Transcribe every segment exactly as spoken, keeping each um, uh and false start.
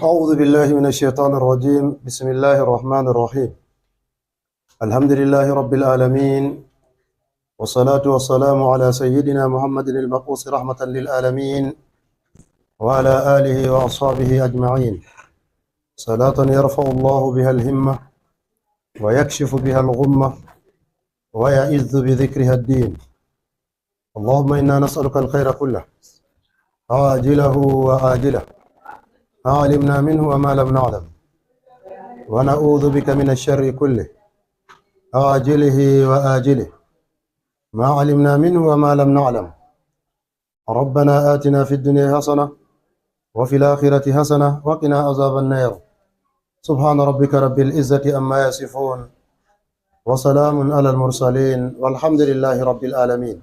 أعوذ بالله من الشيطان الرجيم. بسم الله الرحمن الرحيم. الحمد لله رب العالمين، والصلاة والسلام على سيدنا محمد المبعوث رحمة للعالمين، وعلى آله وأصحابه أجمعين. صلاة يرفع الله بها الهمة، ويكشف بها الغمة، ويعز بذكرها الدين. اللهم إنا نسألك الخير كله، عاجله وآجله، ما علمنا منه وما لم نعلم، ونعوذ بك من الشر كله، عاجله وآجله، ما علمنا منه وما لم نعلم. ربنا آتنا في الدنيا حسنة، وفي الآخرة حسنة، وقنا عذاب النار. سبحان ربك رب العزة عما يصفون، وسلام على المرسلين، والحمد لله رب العالمين.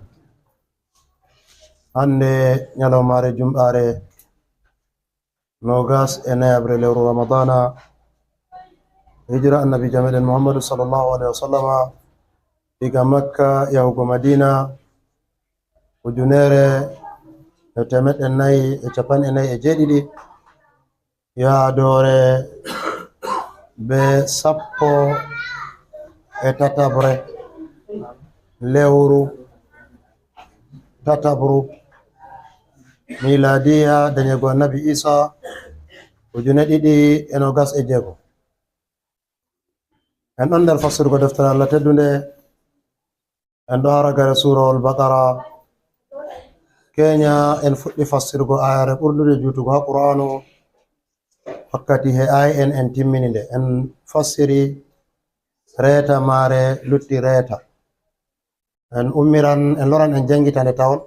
Hannde ñalawmaare jumɓaare noogas e nayaɓre lewru Ramadana, hijira Annabiijo meɗen Muhammadu sallallahu alaihi wa sallama, diga Makka yahugo Madina, ujunere e teemeɗɗe nayi e capanɗe nayi e jeeɗiɗi, yaadoore be sappo e tataɓre lewru tataɓru, miilaadiya danyego Annabi Iisa, ujune ɗiɗi e noogas e jeego. En ɗon nder fassirgo deftere Allah teddunde, en ɗo haa ragare Suurawol Baqara. Keenya, en fuɗɗi fassirgo aayaare ɓurdude juutugo haa Qur'aanu. Wakkati he'aay en, en timmini nde. En fassiri reeta maare, lutti reeta. En ummiran, en loran, en janngita nde tawon.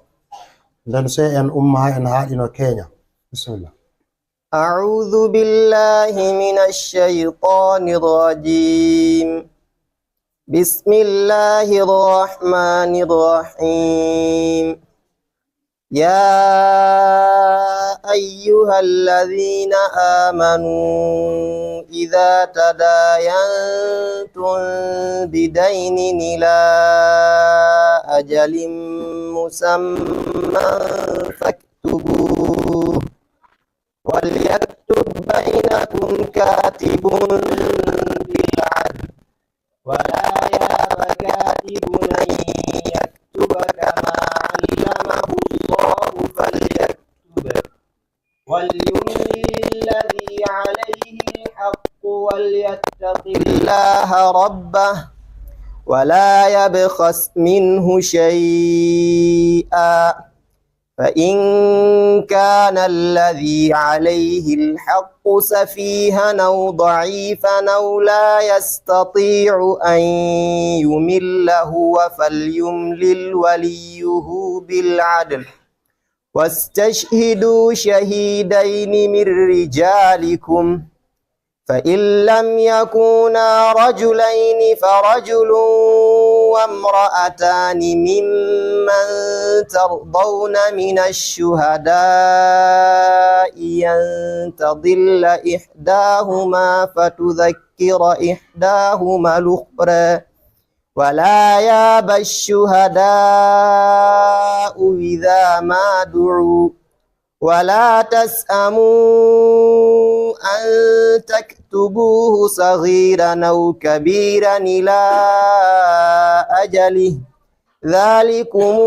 Nden sey en umma haa en haaɗino keenya. Bismillah. أعوذ بالله من الشيطان الرجيم. بسم الله الرحمن الرحيم. يا أيها الذين آمنوا إذا تداينتم بدين إلى أجل مسمى فاكتبوه، وليكتب بينكم كاتب بالعدل، ولا يأب كاتب أن يكتب كما علمه الله فليكتب، وليملل الذي عليه الحق وليتق الله ربه ولا يبخس منه شيئا، فإن كان الذي عليه الحق سفيها أو ضعيفا أو لا يستطيع أن يمل هو فليملل وليه بالعدل، واستشهدوا شهيدين من رجالكم، فإن لم يكونا رجلين فرجل وامرأتان ممن ترضون من الشهداء أن تضل إحداهما فتذكر إحداهما الأخرى، ولا يأب الشهداء إذا ما دعوا، ولا تسأموا أن تكتبوه صغيرا أو كبيرا إلى أجله، ذلكم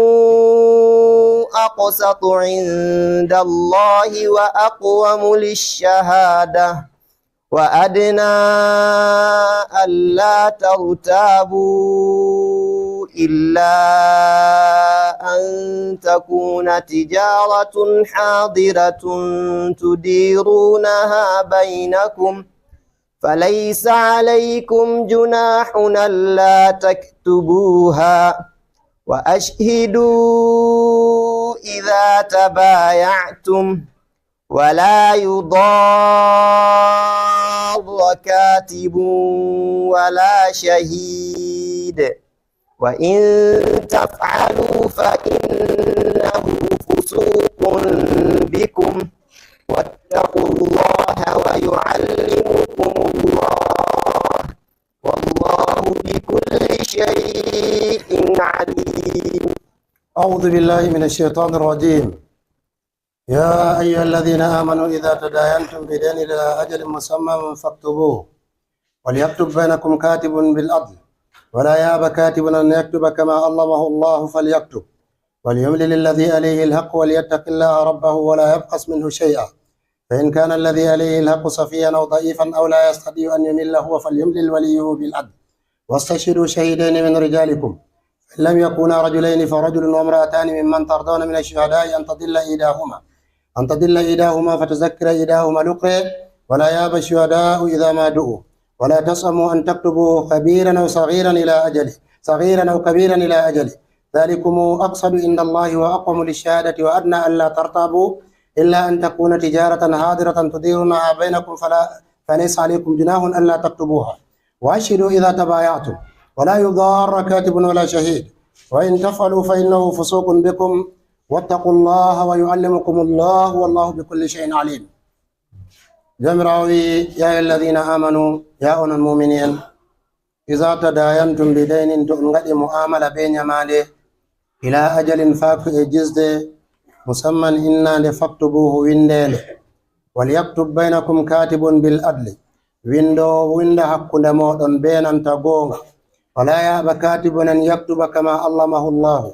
أقسط عند الله وأقوم للشهادة، وأدنى ألا ترتابوا إلا أن تكون تجارة حاضرة تديرونها بينكم، فليس عليكم جناح ألا تكتبوها، وأشهدوا إذا تبايعتم، ولا يضار كاتب ولا شهيد، وإن تفعلوا فإنه فسوق بكم، واتقوا الله ويعلمكم الله، والله بكل شيء عليم. أعوذ بالله من الشيطان الرجيم. يا أيها الذين آمنوا إذا تداينتم بدين إلى أجل مسمى فاكتبوه، وليكتب بينكم كاتب بالعدل، ولا يأب كاتب أن يكتب كما علمه الله فليكتب، وليملل الذي عليه الحق وليتق الله ربه ولا يبخس منه شيئا، فإن كان الذي عليه الحق سفيها أو ضعيفا أو لا يستطيع أن يمل هو فليملل وليه بالعدل، واستشهدوا شهيدين من رجالكم، فإن لم يكونا رجلين فرجل وامرأتان ممن ترضون من الشهداء أن تضل إحداهما، أن تضل إحداهما فتذكر إحداهما الأخرى، ولا يأب الشهداء إذا ما دعوا، ولا تسأموا أن تكتبوه كبيرا أو صغيرا إلى أجله، صغيرا أو كبيرا إلى أجله، ذلكم أقسط عند الله وأقوم للشهادة وأدنى ألا ترتابوا، إلا أن تكون تجارة حاضرة تديرونها بينكم فلا، فليس عليكم جناح ألا تكتبوها، وأشهدوا إذا تبايعتم، ولا يضار كاتب ولا شهيد، وإن تفعلوا فإنه فسوق بكم، واتقوا الله ويعلمكم الله والله بكل شيء عليم. Joomiraawo wi'i, يا أيها الذين آمنوا, ya onon muumini en, إذا تداينتم بدين, to on ngaɗi mu'amala bee nyamaande, إلى أجل, faa ko e gisde, مسمى, innaande, فاكتبوه, winndee nde, وليكتب بينكم كاتب بالعدل, winndoowo winnda hakkunde mooɗon bee nanta gooŋga, ولا يأب كاتب أن يكتب كما علمه الله,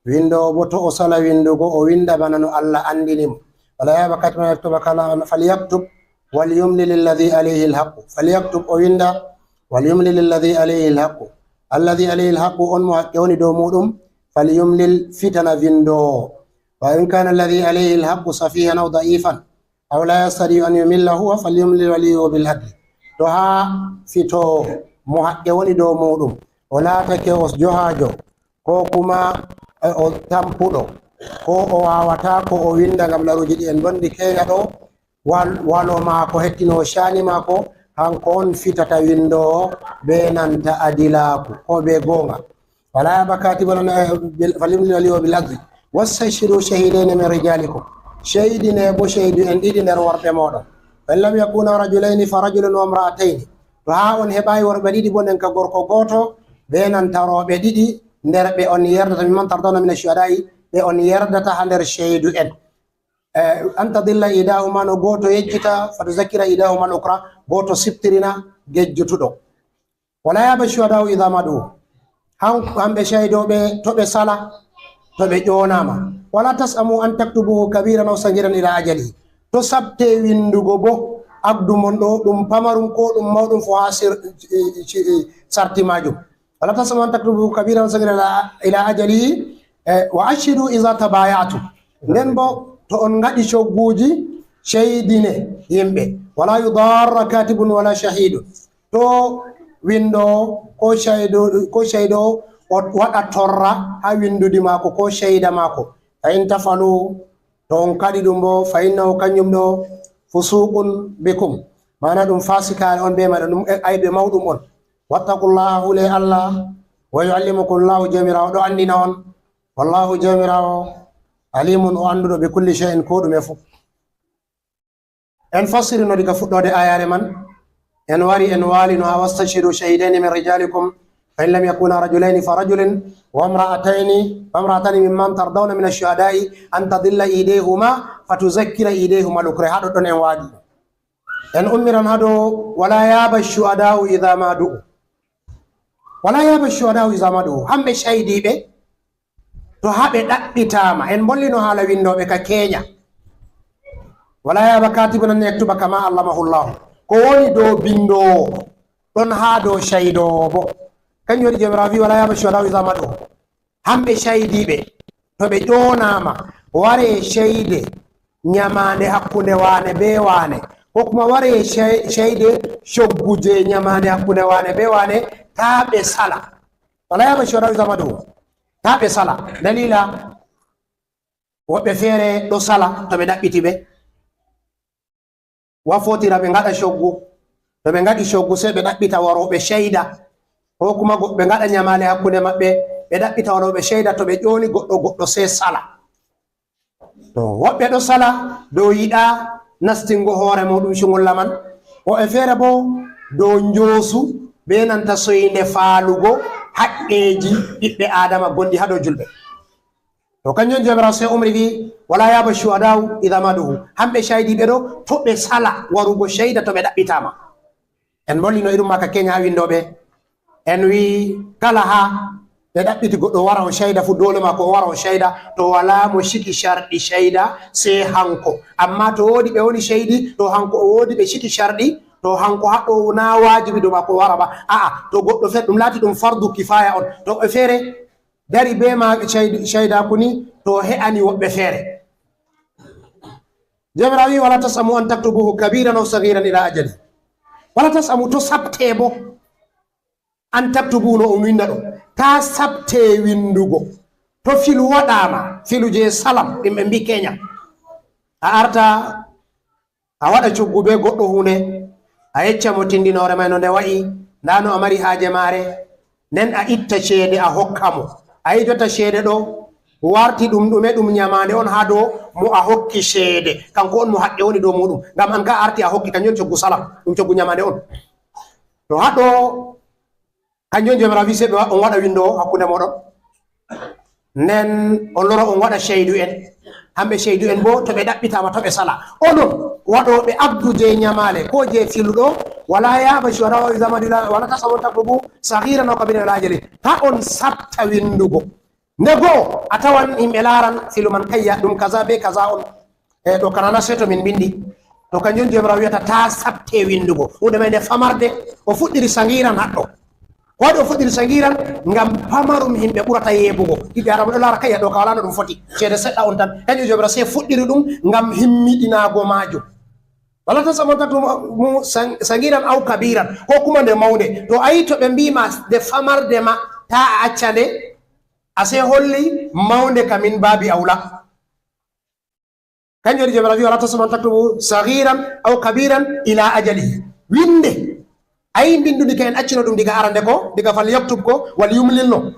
winndoowo boo to o sala winndugo, o winnda bana no Allah anndini mo. ولا يأب كاتب أن يكتب كما، فليكتب وليملل الذي عليه الحق, فليكتب, o winnda, وليملل الذي عليه الحق, الذي عليه الحق, on mo haqqe woni dow muuɗum, فليملل, fitana winndoowo, وإن كان الذي عليه الحق سفيها أو ضعيفا أو لا يستطيع أن يمل هو فليملل وليه بالعدل. To haa fitoowo mo haqqe woni dow muuɗum, o laatake o johaajo, koo kuma, eh, o tampuɗo, koo o waawataa ko o winnda ngam laruuji ɗi en ndondi keenya ɗo, wal-, walo maako hettinoo caani maako, kanko on fitata winndoowo bee nanta adilaaku, koo bee gooŋga. ولا يأب كاتب أن، eh, bil-, فليملل وليه بالعدل. واستشهدوا شهيدين من رجالكم. Ceydinee boo ceydu en ɗiɗi nder worɓe mooɗon. فإن لم يكونا رجلين فرجل وامرأتين. To haa on heɓaay worɓe ɗiɗi boo, nden ka gorko gooto, bee nanta rewɓe ɗiɗi nder ɓe on yerdata, ممن ترضون من الشهداء, ɓe on yerdata haa nder ceydu en. Eh, أن تضل إحداهما, no gooto yejjita, فتذكر إحداهما الأخرى, gooto siftirina gejjutuɗo. ولا يأب الشهداء إذا ما دعوا. Han-, hamɓe ceydooɓe, to ɓe sala, to ɓe ƴoonaama. ولا تسأموا أن تكتبوه كبيرا أو صغيرا إلى أجله. To saɓte winndugo boo, addu mon ɗo, ɗum pamarum koo ɗum mawɗum, fuu haa sir-, i-, i-, i-, sarti maajum. ولا تسأموا أن تكتبوه كبيرا أو صغيرا إلى، إلى أجله. Eh, وأشهدوا إذا تبايعتم. Nden boo, to on ngaɗi cogguuji, ceydine yimɓe. ولا يضار كاتب ولا شهيد. To winndoowo koo ceydo-, koo ceydo o waɗa torra haa winndudi maako koo ceyda maako. فإن تفعلوا, to on kaɗi ɗum boo, فإنه, kanjum ɗo, فسوق بكم. Maana ɗum faasikaare on bee maaɗa, ɗum aybe mawɗum on. واتقوا الله, hulee Allah. ويعلمكم الله, Joomiraawo ɗo anndina on. والله, Joomiraawo, عليم, o annduɗo, بكل شيء, koo ɗume fuu. En fassirino diga fuɗɗoode aayaare man. En wari, en waalino haa, واستشهدوا شهيدين من رجالكم، فإن لم يكونا رجلين فرجل وامرأتين، وامرأتان ممن ترضون من الشهداء أن تضل إحداهما فتذكر إحداهما الأخرى. Haa ɗoɗɗon en waali. En ummiran haa dow, ولا يأب الشهداء إذا ما دعوا. ولا يأب الشهداء إذا ما دعوا. Hamɓe caydiiɓe, to haa ɓe ɗaɓɓitaama, en mbollino haala winndooɓe ka keenya. ولا يأب كاتب أن يكتب كما علمه الله. Ko woni dow binndoowo, ɗon haa dow ceydoowo boo. Kanjum waɗi Joomiraawo wi'i, ولا يأب الشهداء إذا ما دعوا. Hamɓe caydiiɓe, to ɓe ƴoonaama, waree ceyde nyamaande hakkunde waane bee waane, koo kuma waree cey-, ceyde coggu jey nyamaande hakkunde waane bee waane, taa ɓe sala. ولا يأب الشهداء إذا ما دعوا. Taa ɓe sala. Daliila, woɓɓe feere ɗo sala to ɓe ɗaɓɓiti ɓe. Wa footira ɓe ngaɗa coggu. To ɓe ngaɗi coggu, sey ɓe ɗaɓɓita warooɓe ceyda. Koo kuma go-, ɓe ngaɗa nyamaale hakkunde maɓɓe, ɓe ɗaɓɓita warooɓe ceyda to ɓe ƴooni goɗɗo, goɗɗo sey sala. To woɓɓe ɗo sala dow yiɗa nastingo hoore muuɗum cungulla man. Woɓɓe feere boo dow njoosu bee nanta soynde faalugo haqqeeji ɓiɓɓe Aadama gonɗi haa dow julɓe. To kanjum Joomiraawo sey umri wi, "Wala yaba shuhada'u idha ma du'u." Hamɓe caydiiɓe ɗo, to ɓe sala warugo ceyda to ɓe ɗaɓɓitaama. En mbolino irum maaka Kenya haa winndooɓe. En wi kala haa ɓe ɗaɓɓiti goɗɗo wara o ceyda fu, doole maako o wara o ceyda, to walaa mo ciki carɗi ceyda sey hanko. Ammaa to woodi ɓe woni ceydi, to hanko o woodi ɓe ciki carɗi, to hanko haɗɗo naa waajibi dow maako o wara ba. A'a, to goɗɗo feere, ɗum laati ɗum fardu kifaya on. To ɓe feere dari bee ma caydi-, caydaaku ni, to he'ani woɓɓe feere. Joomiraawo wi'i, "Wala tas'amu an taktubuhu kabiran aw sagiran ila ajali." Wala tas'amu, to saɓte bo, an taktubuhu no on winnda ɗo. Taa saɓte winndugo. To filu waɗaama, filu je salam, ɗum ɓe mbi Kenya. A arta, a waɗa coggu bee goɗɗo huunde, a yecca mo tindinoore may no nde wa'i, ndaa no a mari haaje maare, nden a itta ceede a hokka mo. A yi jotta ceede ɗo, warti ɗum ɗume? Ɗum nyamaande on haa dow mo a hokki ceede. Kanko on mo haqqe woni dow muuɗum. Ngam an ka arti a hokki, kanjum on coggu salam, ɗum coggu nyamaande on. To haa ɗo, kanjum on Joomiraawo wi sey ɓe wa-, on waɗa winndo hakkunde mooɗon. Nden on lora on waɗa ceydu'en. Hamɓe ceydu'en boo to ɓe ɗaɓɓitaama, to ɓe sala. Onon waɗooɓe abdu je nyamaale, koo je filu ɗo, wala yaba shuhada'u idha ma du'u, wala tas'amu an taktubuhu sagiran aw kabiran ila ajali. Taa on saɓta winndugo. Nde go'o, a tawan yimɓe laaran filu man, kayya, ɗum kaza bee kaza on. E, ɗo kanana sey to min mbinndi. To kanjum Joomiraawo wi'ata taa saɓte winndugo. Huunde may nde famarde, o fuɗɗiri sagiran haɗɗo. Ko waɗi o fuɗɗiri sagiran? Ngam pamarum yimɓe ɓurata yeebugo. Ɓiɓɓe Aadama ɗo laara, kayya, ɗo ka walaa no ɗum foti. Ceede seɗɗa on tan. Kanjum Joomiraawo sey fuɗɗiri ɗum ngam himmiɗinaago maajum. Wala tas'amu an taktubuhu sang-, sagiran aw kabiran. Ko kuma nde mawnde. To a yi to ɓe mbii ma nde famarde ma, taa a acca nde, a sey holli mawnde ka min baabi awla. Kanjum waɗi Joomiraawo wi, "Wala tas'amu an taktubuhu sagiran aw kabiran ila ajalihi." Winnde. A yi mbinndundi ka en accino ɗum diga arande ko, diga fal yaktub ko, wal yumlil no.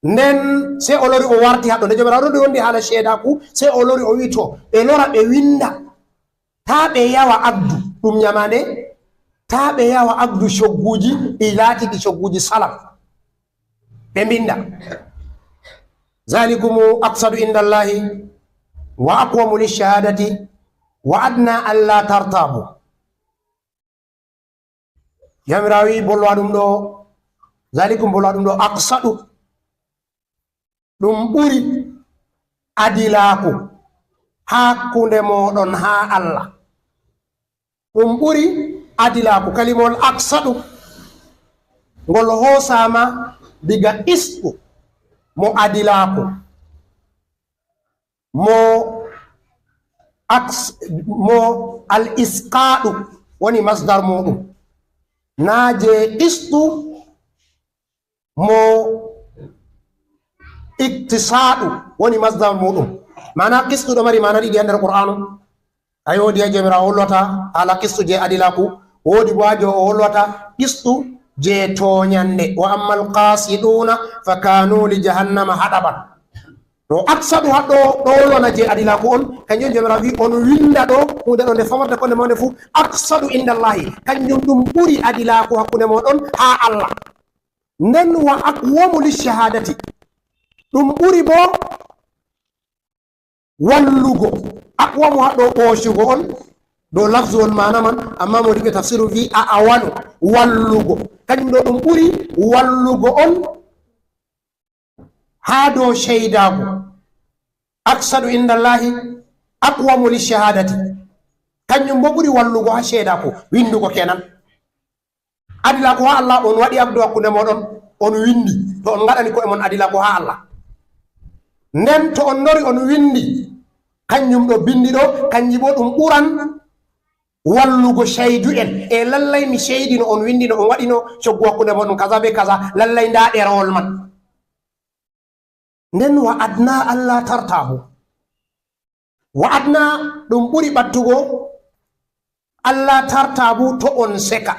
Nden sey o lori o warti haɗɗo. Nde Joomiraawo ɗo wondi haala ceedaaku, sey o lori o wi to, ɓe lora ɓe winnda. Taa ɓe yawa abdu, ɗum nyamaande, taa ɓe yawa abdu cogguuji ɗi laati ɗi cogguuji salam. Ɓe mbinnda. Zalikumu aqsadu inda Allahi wa aqwamu lishahadati wa adna alla tartabu. Joomiraawo wi'i, bolwa ɗum ɗo, zalikum, bolwa ɗum ɗo, aqsadu, ɗum ɓuri adilaaku hakkunde mooɗon haa Allah. Ɗum ɓuri adilaaku. Kalimol aqsadu ngol hoosaama diga qisɗu, mo adilaaku. Mo aks-, mo al isqaɗu woni masdar muɗum. Naa je qisɗu, mo iqtisaɗu woni masdar muɗum. Maana qisɗu ɗo mari maana ɗiɗi nder Qur'aanu. Ayo, woodi ha Joomiraawo hollata haala qisɗu je adilaaku, woodi bo ha jo o hollata qisɗu je tooñannde. "Wa ammal qasiduna fa kanu li jahannama haɗaban." To aqsadu haɗɗo ɗo wolwana je adilaaku on, kanjum Joomiraawo wi on winda ɗo, huunde ɗo nde famarde ko nde mawnde fu, aqsadu inda Allahi, kanjum ɗum ɓuri adilaaku hakkunde mooɗon ha Allah. Nden wa aqwamu lishahadati, ɗum ɓuri bo wallugo. Aqwamu haɗɗo ɓoocugo on, ɗo lafzu on maana man, amma mo riɓe tafsiru wi a awanu, wallugo. Kanjum ɗo ɗum ɓuri wallugo on haa dow ceydaaku. Aqsadu inda Allahi aqwamu lishahadati. Kanjum bo ɓuri wallugo haa ceydaaku, windugo kenan. Adilaaku haa Allah, on waɗi aqdu hakkunde mooɗon, on windi, to on ngaɗani ko'e mon adilaaku haa Allah. Nden to on lori on windi, kanjum ɗo bindi ɗo, kanji bo ɗum ɓuran wallugo ceydu'en. E lallay mi ceydino, on windino, on waɗino coggu hakkunde mooɗon kaza be kaza, lallay ndaa ɗerewol man. Nden wa adna alla tartabu. Wa adna ɗum ɓuri ɓattugo, alla tartabu, to on seka.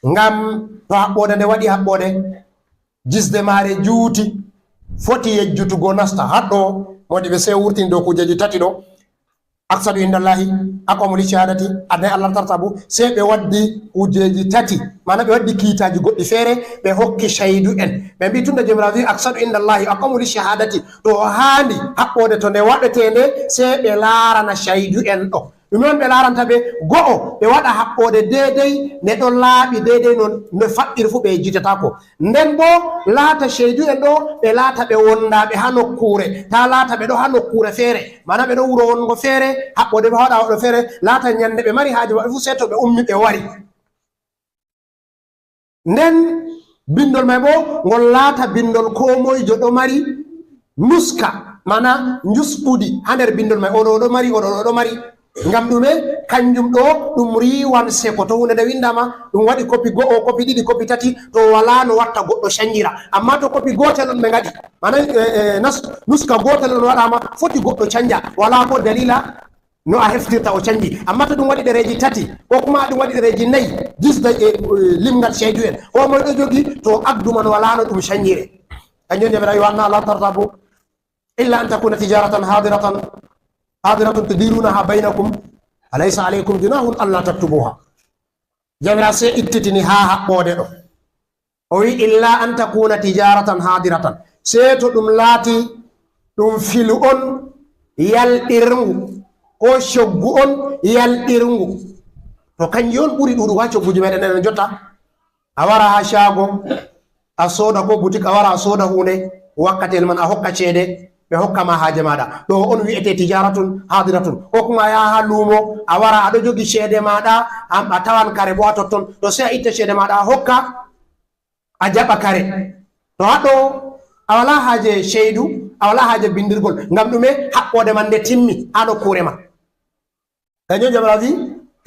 Ngam to haɓɓoode nde waɗi haɓɓoode, jisde maare juuti, foti yejjutugo nasta. Haɗɗo, moodi ɓe sey wurtini dow kujeeji tati ɗo. Aqsadu indallahi aqwamu li shahadati, adna alla tartabu. Sey ɓe waddi kujeeji tati, maanaam ɓe waddi kiitaaji goɗɗi feere, ɓe hokki caydu en. Ɓe mbi tunda Joomiraaɗo wi aqsadu indallahi aqwamu li shahadati, to o haandi haɓɓoode to nde waɗetee nde, sey ɓe laarana caydu en ɗo. Ɗum noon ɓe laaranta ɓe go'o, ɓe waɗa haɓɓoode deedey, nde ɗon laaɓi deedey noon, no faɗɗiri fuu ɓe jitataako. Nden boo laata ceydu en ɗo, ɓe laata ɓe wondaaɓe haa nokkuure, taa laata ɓe ɗo haa nokkuure feere. Maana ɓe ɗo wuro wonngo feere, haɓɓoode ɓe waɗa waɗo feere, laata nyannde ɓe mari haaje maɓɓe fuu, sey to ɓe ummi ɓe wari. Nden binndol may boo, ngol laata binndol koo moyjo ɗo mari nuska, maana njusɓudi haa nder binndol may, oɗo, oɗo mari, oɗo, oɗo mari. Ngam ɗume? Kanjum ɗo ɗum riiwan seko. To huunde nde winndaama, ɗum waɗi kopi go'o, kopi ɗiɗi, kopi tati, to walaa no watta goɗɗo canjira. Ammaa to kopi gootel on ɓe ngaɗi, maana, eh, eh, nas-, nuska gootel on waɗaama, foti goɗɗo canja. Walaa boo daliila no a heftirta o canji. Ammaa to ɗum waɗi ɗereeji tati, ko kuma ɗum waɗi ɗereeji nayi, disda e, eh, limngal ceydu en, koo moy ɗo jogi, to agdu man walaa no ɗum canjire. Kanjum Joomiraaɗo wi, "Wa anna la tartabu, illa an takuna tijaratan hadiratan, hadiratun tudirunaha bainakum, falaysa alaykum junahun alla taktubuha." Joomiraaɗo sey ittitini haa haɓɓoode ɗo. O wi, "Illa an takuna tijaratan hadiratan." Sey to ɗum laati ɗum filu on yalɗirngu, koo coggu on yalɗirngu. To kanji on ɓuri ɗuuɗugo haa cogguuji meeɗen ɗen jotta. A wara haa caago, a sooda koo butik, a wara a sooda huunde, wakkatiyel man a hokka ceede, ɓe hokka ma haaje maaɗa. Ɗo on wi'etee tijaratun hadiratun. Koo kuma a yaha haa luumo, a wara a ɗo jogi ceede maaɗa, am, a tawan kare boo haa totton. To sey a itta ceede maaɗa a hokka, a jaɓa kare. To haa ɗo a walaa haaje ceydu, a walaa haaje binndirgol. Ngam ɗume? Haɓɓoode man nde timmi haa nokkuure man. Kanjum Joomiraaɗo wi,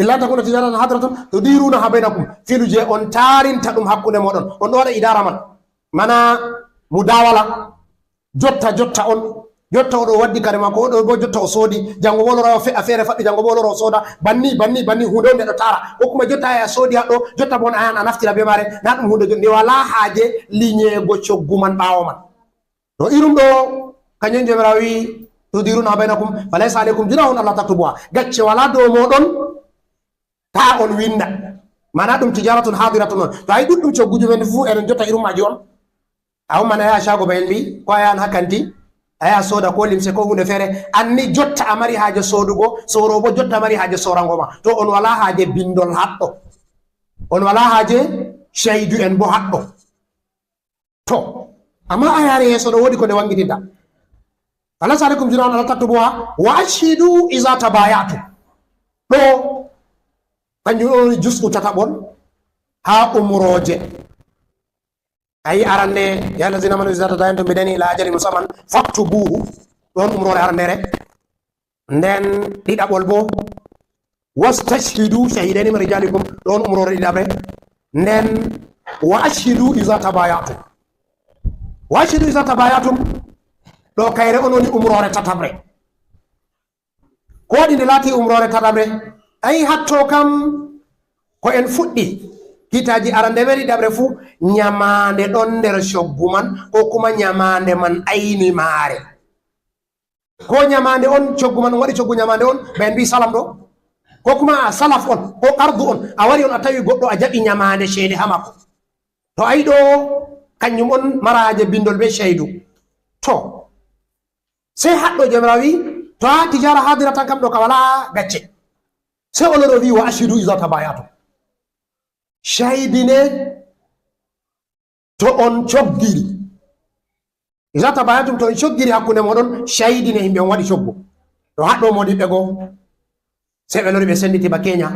"Illa an takuna tijaratan hadiratun tudirunaha bainakum." Filu je on taarinta ɗum hakkunde mooɗon. On ɗo waɗa idaara man. Maana mudawala. Jotta, jotta on. Jotta o ɗo waddi kare maako, o ɗo boo jotta o soodi. Janngo boo lora o fe-, a feere faɓɓi, janngo boo lora o sooda. Banni, banni, banni, huunde on nde ɗo taara. Koo kuma jotta a soodi haa ɗo, jotta boo on a yahan a naftira bee maare. Naa ɗum huunde jon-, nde walaa haaje linyeego coggu man ɓaawo man. To irum ɗo, kanjum Joomiraaɗo wi, "Tudirunaha bainakum, falaysa alaykum junahun alla taktubuha." Gacce walaa dow mooɗon, taa on winnda. Maana ɗum tijaratun hadiratun on. To a yi ɗuɗɗum cogguuji men fuu, eɗen jotta irum maaji on. A umman a yaha caago ba en mbi, koo a yahan haa kanti, a yaha sooda koo limse koo huunde feere. Anni jotta a mari haaje soodugo, sooroowo boo jotta mari haaje soorango ma. To on walaa haaje binndol haɗɗo. On walaa haaje caydu en boo haɗɗo. To, amma a yaari yeeso ɗo woodi ko nde wanngitinta. "Falaysa alaykum junahun alla taktubuha, wa ashhidu iza tabayatum." Ɗo, kanjum ɗo woni jusɗu tataɓol haa umrooje. A yi arande, "Ya ayyuhallazina amanu iza tadayantum bidaynin ila ajalin musamman faktubuhu." Ɗon umroore arandere. Nden ɗiɗaɓol boo, "Wastashhidu shahidaini min rijalikum." Ɗon umroore ɗiɗaɓre. Nden, "Wa ashhidu iza tabayatum." "Wa ashhidu iza tabayatum." Ɗo kayre on woni umroore tataɓre. Ko waɗi nde laati umroore tataɓre? Ay, hatto kam ko en fuɗɗi. Kiitaaji arande be ɗiɗaɓre fuu, nyamaande ɗon nder coggu man, koo kuma nyamaande man ayni maare. Koo nyamaande on, coggu man, on waɗi coggu nyamaande on, ba en mbii salam ɗo. Koo kuma a salaf on, koo qardu on, a wari on a tawi goɗɗo a jaɓi nyamaande ceede haa maako. To a yi ɗo, kanjum on mara haaje binndol be caydu. To, sey haɗɗo Joomiraaɗo wi, to haa tijara haadira tan kam ɗo ka walaa gacce. Sey o loro wi, "Wa ashhidu iza tabayatum." Caydine to on coggiri. Iza tabayatum, to on coggiri hakkunde mooɗon, caydine yimɓe on waɗi coggu. To haɗɗo moodiɓɓe goo, sey ɓe lori ɓe sennditi ba Kenya.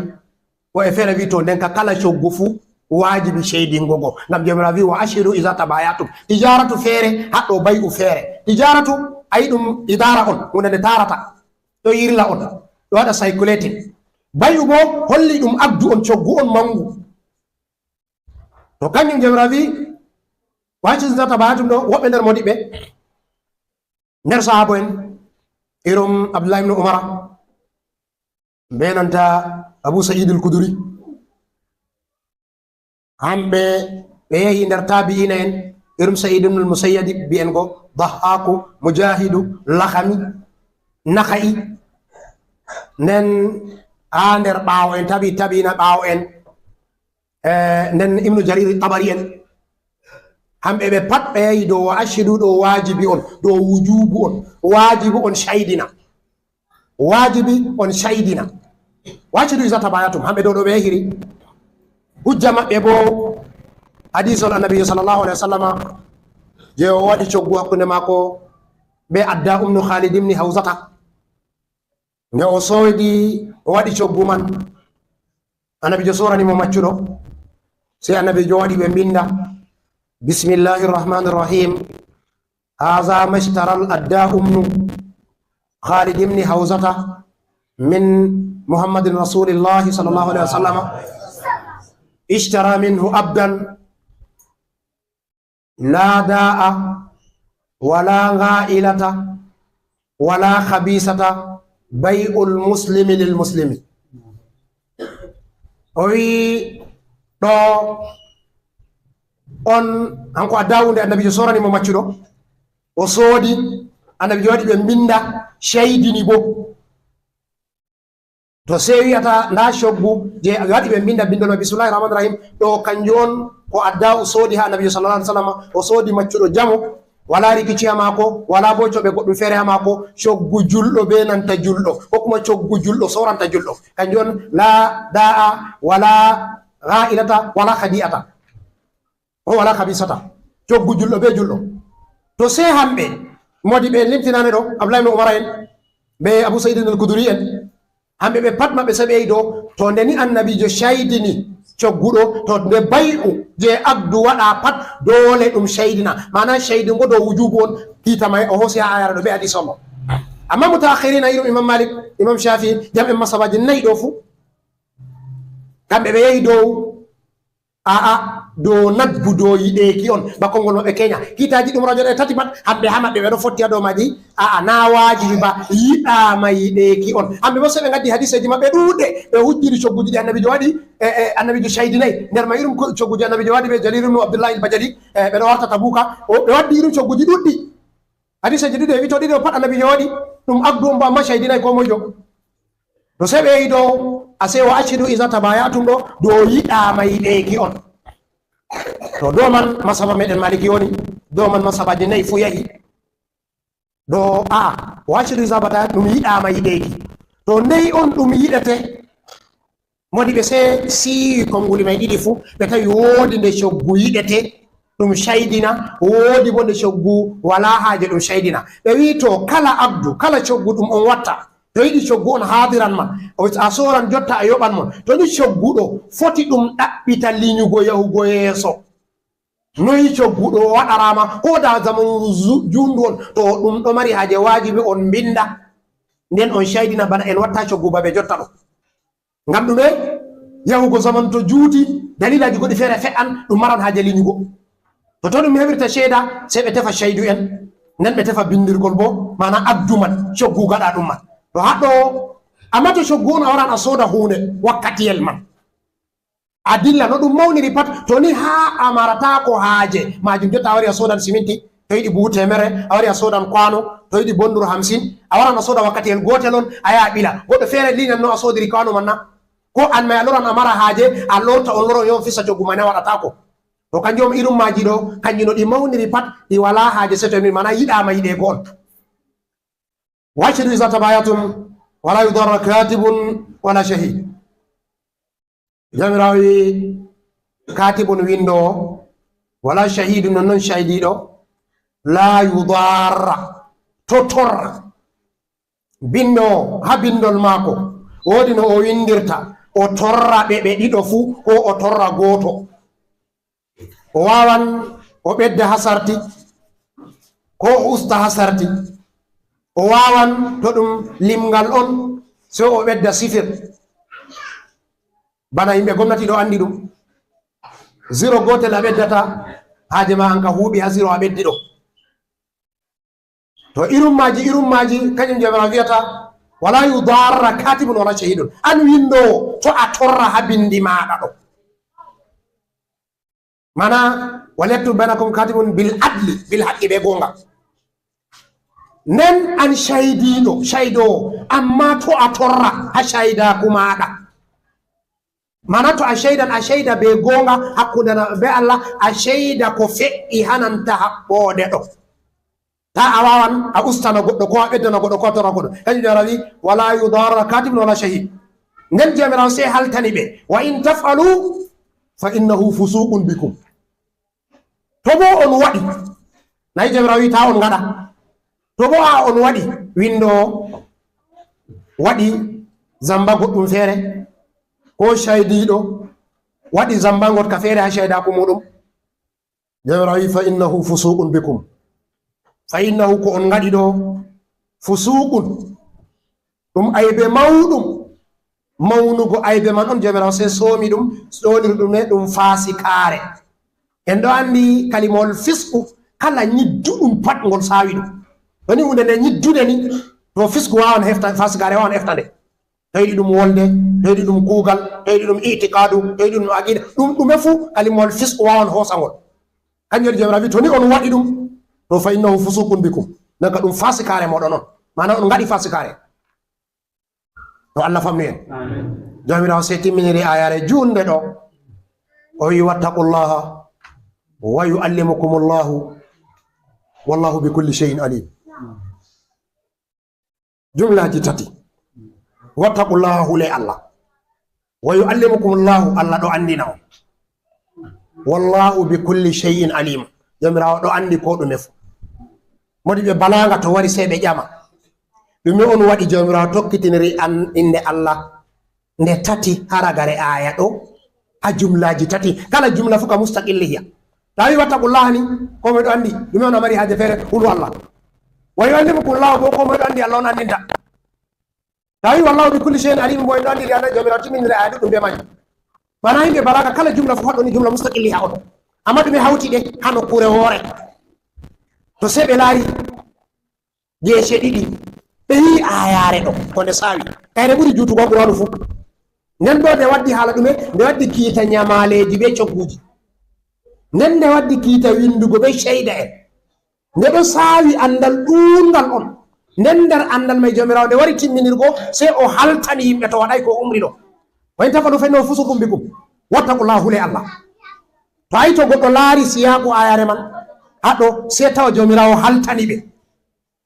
Woɓɓe feere wi, to nden ka kala coggu fuu, waajibi ceydingo go. Ngam Joomiraaɗo wi, "Wa ashhidu iza tabayatum." Tijaratu feere, haɗɗo bay'u feere. Tijaratu, a yi ɗum idaara on, huunde nde taarata. Ɗo yirla on, ɗo waɗa circulating. Bay'u boo holli ɗum agdu on, coggu on manngu. To kanjum Joomiraaɗo wi, "Wa ashhidu iza tabayatum" ɗo, woɓɓe nder moodiɓɓe, nder sahaabo en, irum Abdullahi ibn Umara, be nanta Abu Sa'id al-Khudri. Hamɓe ɓe yehi nder taabi'iina en, irum Sa'id ibn al-Musayyib bi'en go, Dahhaaku, Mujahidu, Lakhami, Nakha'i. Nden haa nder ɓaawo en, tabi-, tabiina ɓaawo en, eh, nden Ibnu Jarir Tabari en, hamɓe ɓe pat ɓe yahi dow wa ashhidu, ɗo waajibi on, ɗo wujubu on, waajibu on shaydina. Waajibi on shaydina. Wa ashhidu iza tabayatum, hamɓe ɗo, ɗo ɓe yahiri. Hujja maɓɓe bo, hadisol Annabi sallallahu alaihi wasallama, je o waɗi coggu hakkunde maako be Adda umnu Khalid ibn Hawzata. Nde o soodi, o waɗi coggu man, Annabiijo soorani mo maccuɗo. Sey Annabiijo waɗi ɓe mbinda, "Bismillahir Rahmanir Rahim. Haza mashtaral Adda umnu Khalid ibn Hawzata min Muhammadin Rasulillahi sallallahu alaihi wasallam. Ishtara minhu abdan." La da'a, wala ga'ilata, wala khabisata, bay'ul muslimi lil muslimi. O wi ɗo on, hanko a dawunde Annabiijo soorani mo maccuɗo, o soodi, Annabiijo waɗi ɓe mbinda, shaydini bo. To sey wi'ata nda coggu je waɗi ɓe mbinda bindol ma, "Bismillahir Rahmanir Rahim." Ɗo kanjum on ko Adda o soodi ha Annabiijo sallallahu alaihi wasallam, o soodi maccuɗo jamo, wala rikici ha maako, wala bo coɓe goɗɗum feere ha maako, coggu julɗo be nanta julɗo, ko kuma coggu julɗo sooranta julɗo. Kanjum on la da'a, wala ga'ilata, wala khadi'ata. O wala khabisata. Coggu julɗo be julɗo. To sey hamɓe, modi ɓe limtinane ɗo, Abdullahi ibn Umar en, be Abu Sa'id al-Khudri en, hamɓe ɓe pat maɓɓe sey ɓe yehi dow, to nde ni Annabiijo shaydini coggu ɗo, to nde bay'u je aqdu waɗa pat, doole ɗum shaydina. Maana shaydingo dow wujubu on, kiita may o hoosi ha ayare ɗo be hadis on. Amma mutaakhirina irum Imam Malik, Imam Shafi, jam'e masabaji nayi ɗo fu, kamɓe ɓe yehi dow A'a, dow naggu, dow yiɗeeki on, ba konngol maɓɓe keenya. Kiitaaji ɗum rajo ɗe tati pat, hamɓe ha maɓɓe ɓe ɗo fotti ha dow maaji. A'a, na waajibi ba, yiɗaama yiɗeeki on. Hamɓe bo sey ɓe ngaddi hadiseeji maɓɓe ɗuuɗɗe, ɓe hujjiri cogguji ɗi Annabiijo waɗi, e, e, Annabiijo shaydinay. Nder ma irum ko, cogguji Annabiijo waɗi be Jarir ibn Abdullahi al-Bajali, e, ɓe ɗo warta Tabuka, o, ɓe waddi irum cogguji ɗuuɗɗi. Hadiseeji ɗiɗi e wi to ɗiɗo pat Annabiijo waɗi, ɗum aqdu on ba amma shaydinay ko moyjo. To sey ɓe yehi dow, a sey wa ashhidu iza tabayatum ɗo, dow yiɗaama yiɗeeki on. To dow man masaba meɗen Maliki woni, dow man masabaaji nayi fu yahi. Ɗo, a, wa ashhidu iza batayat ɗum yiɗaama yiɗeeki. To ndey on ɗum yiɗete, modi ɓe sey siiwi konnguli may ɗiɗi fu, ɓe tawi woodi nde coggu yiɗete, ɗum shaydina, woodi bo nde coggu walaa haaje ɗum shaydina. Ɓe wi'i to kala aqdu, kala coggu ɗum on watta, to yiɗi coggu on haadiran ma, o, a sooran jotta a yoɓan mo. To ni coggu ɗo foti ɗum ɗaɓɓita linyugo yahugo yeeso. Noyi coggu ɗo waɗaraama, ko da zamanu zu-, juundu on, to ɗum ɗo mari haaje waajibi on mbinda. Nden on shaydina bana en watta coggu ba be jotta ɗo. Ngam ɗume? Yahugo zamanu to juuti, dalilaaji goɗɗi feere fe'an, ɗum maran haaje linyugo. To, to ɗum heɓirta ceeda, sey ɓe tefa caydu en, nden ɓe tefa bindirgol bo, maana addu man, coggu gaɗa ɗum man. To haɗɗo, amma to coggu on a waran a sooda huunde wakkatiyel man. A dilla no ɗum mawniri pat, to ni haa a marataako haaje maajum, jotta a wari a soodan siminti, to yiɗi buhu teemere, a wari a soodan kwaano, to yiɗi bonduru hamsin, a waran a sooda wakkatiyel gootel on, a yaha a ɓila. Goɗɗo feere liinan no a soodiri kwaano man na? Ko an may a loran a mara haaje, a lorta on loron yon fisa coggu man a waɗataako. To kanjum irum maaji ɗo, kanji no ɗi mawniri pat, ɗi walaa haaje seto e min, maana yiɗaama yiɗeego on. Wa ashhidu iza tabayatum, wala yudarra katibun wala shahid. Jawmiraawo wi, katibun winndoowo, wala shahidun, non non caydiiɗo, la yudarra, to torra. Binndoowo, haa binndol maako, woodi no o winndirta, o torra ɓe, ɓe ɗiɗo fuu, ko o torra gooto. O waawan o ɓedda haa sarti, ko o usta haa sarti. O waawan, to ɗum limngal on, sey o ɓedda sifir. Bana yimɓe gomnati ɗo anndi ɗum. Ziro gootel a ɓeddata, haaje ma an ka huuɓi haa ziro a ɓeddi ɗo. To irum maaji, irum maaji, kañum Jawmiraawo wi'ata, "Wala yudarra katibun wala shahidun." An winndoowo, to a torra haa binndi maaɗa ɗo. Maana, "Wal yaktub bainakum katibun bil adli," bil haqqi, be goonga. Nden an caydiiɗo, caydoowo, amma to a torra haa caydaaku maaɗa. Mana to a caydan, a cayda bee goonga hakkunde ma bee Allah, a cayda ko fe'i hananta haɓɓoode ɗo. Taa a waawan a ustana goɗɗo, ko a ɓeddana goɗɗo, ko a torra goɗɗo. Kanjum Jawmiraawo wi'i, "Wala yudarra katibun wala shahid." Nden Jawmiraawo sey haltani ɓe, "Wa in taf'alu fa innahu fusuqun bikum." To boo on waɗi, nayi Jawmiraawo wi'i taa on ngaɗa. To boo a on waɗi, winndo waɗi zamba goɗɗum feere, ko caydiiɗo waɗi zamba ngotka feere haa caydaaku muuɗum. Jawmiraawo wi'i, "Fa innahu fusuqun bikum." Fa innahu, ko on ngaɗi ɗo, fusuqun. Ɗum aybe mawɗum. Mawnugo aybe man on, Jawmiraawo sey soomi ɗum, ɗoniri ɗum ne ɗum faasikaare. En ɗo anndi kalimawol fisku, kala nyidduɗum pat ngol saawi ɗum. To ni huunde nde nyiddude ni, to fisku waawan hefta, faasikaare waawan hefta nde. To yiɗi ɗum wolde, to yiɗi ɗum kuugal, to yiɗi ɗum itikaadu, to yiɗi ɗum aqiida, ɗum ɗume fuu kalimawol fisku waawan hoosangol. Kanjum waɗi Jawmiraawo wi'i, to ni on waɗi ɗum, to fa innahu fusuqun bikum. Nden ka ɗum faasikaare mooɗon on. Maana on ngaɗi faasikaare. To Allah famnu en. Amin. Jawmiraawo sey timminiri aayaare juunde ɗo. O wi'i, "Wattaqullaha wa yu'allimukumullahu wallahu bi kulli shay'in alim." Jumlaaji tati. "Wattaqullaha, hule Allah. Wa yu'allimukumullahu, Allah ɗo anndina on. Wallahu bi kulli shay'in alim." Jawmiraawo ɗo anndi ko ɗume fuu. Modi ɓe balaanga to wari sey ɓe ƴama. Ɗume on waɗi Jawmiraawo tokkitiniri an innde Allah nde tati haa ragare aaya ɗo, haa jumlaaji tati. Kala jumla fuu ka mustaqilliya. To a wi'i wattaqullaha ni, ko moy ɗo anndi, ɗume on a mari haaje feere, hulu Allah. Wa yu'allimukumullahu bo, ko moy ɗo anndi Allah on anndinta. To a wi'i wallahu bi kulli shay'in alim, moy ɗo anndi Allah, Jawmiraawo timminiri aaya ɗuɗɗum be majjum. Bana yimɓe balaga, kala jumla fuu haɗɗo ni jumla mustaqilliya on. Amma ɗume hawti ɗe haa nokkuure woore? To sey ɓe laari geece ɗiɗi, ɓe yi'i aayaare ɗo, ko nde saawi. Kayre ɓuri juutugo haa Qur'aanu fuu. Nden ɗo nde waddi haala ɗume? Nde waddi kiita nyamaaleeji be cogguuji. Nden nde waddi kiita winndugo be ceyda en. Nde ɗo saawi anndal ɗuuɗngal on. Nden nder anndal may Jawmiraawo nde wari timminirgo, sey o haltani yimɓe to waɗaay ko o umri ɗo. "Wa in taf'alu fa innahu fusuqun bikum. Wattaqullaha, hule Allah." To a yi to goɗɗo laari siyaaku aayaare man, haɗo sey tawa Jawmiraawo haltani ɓe.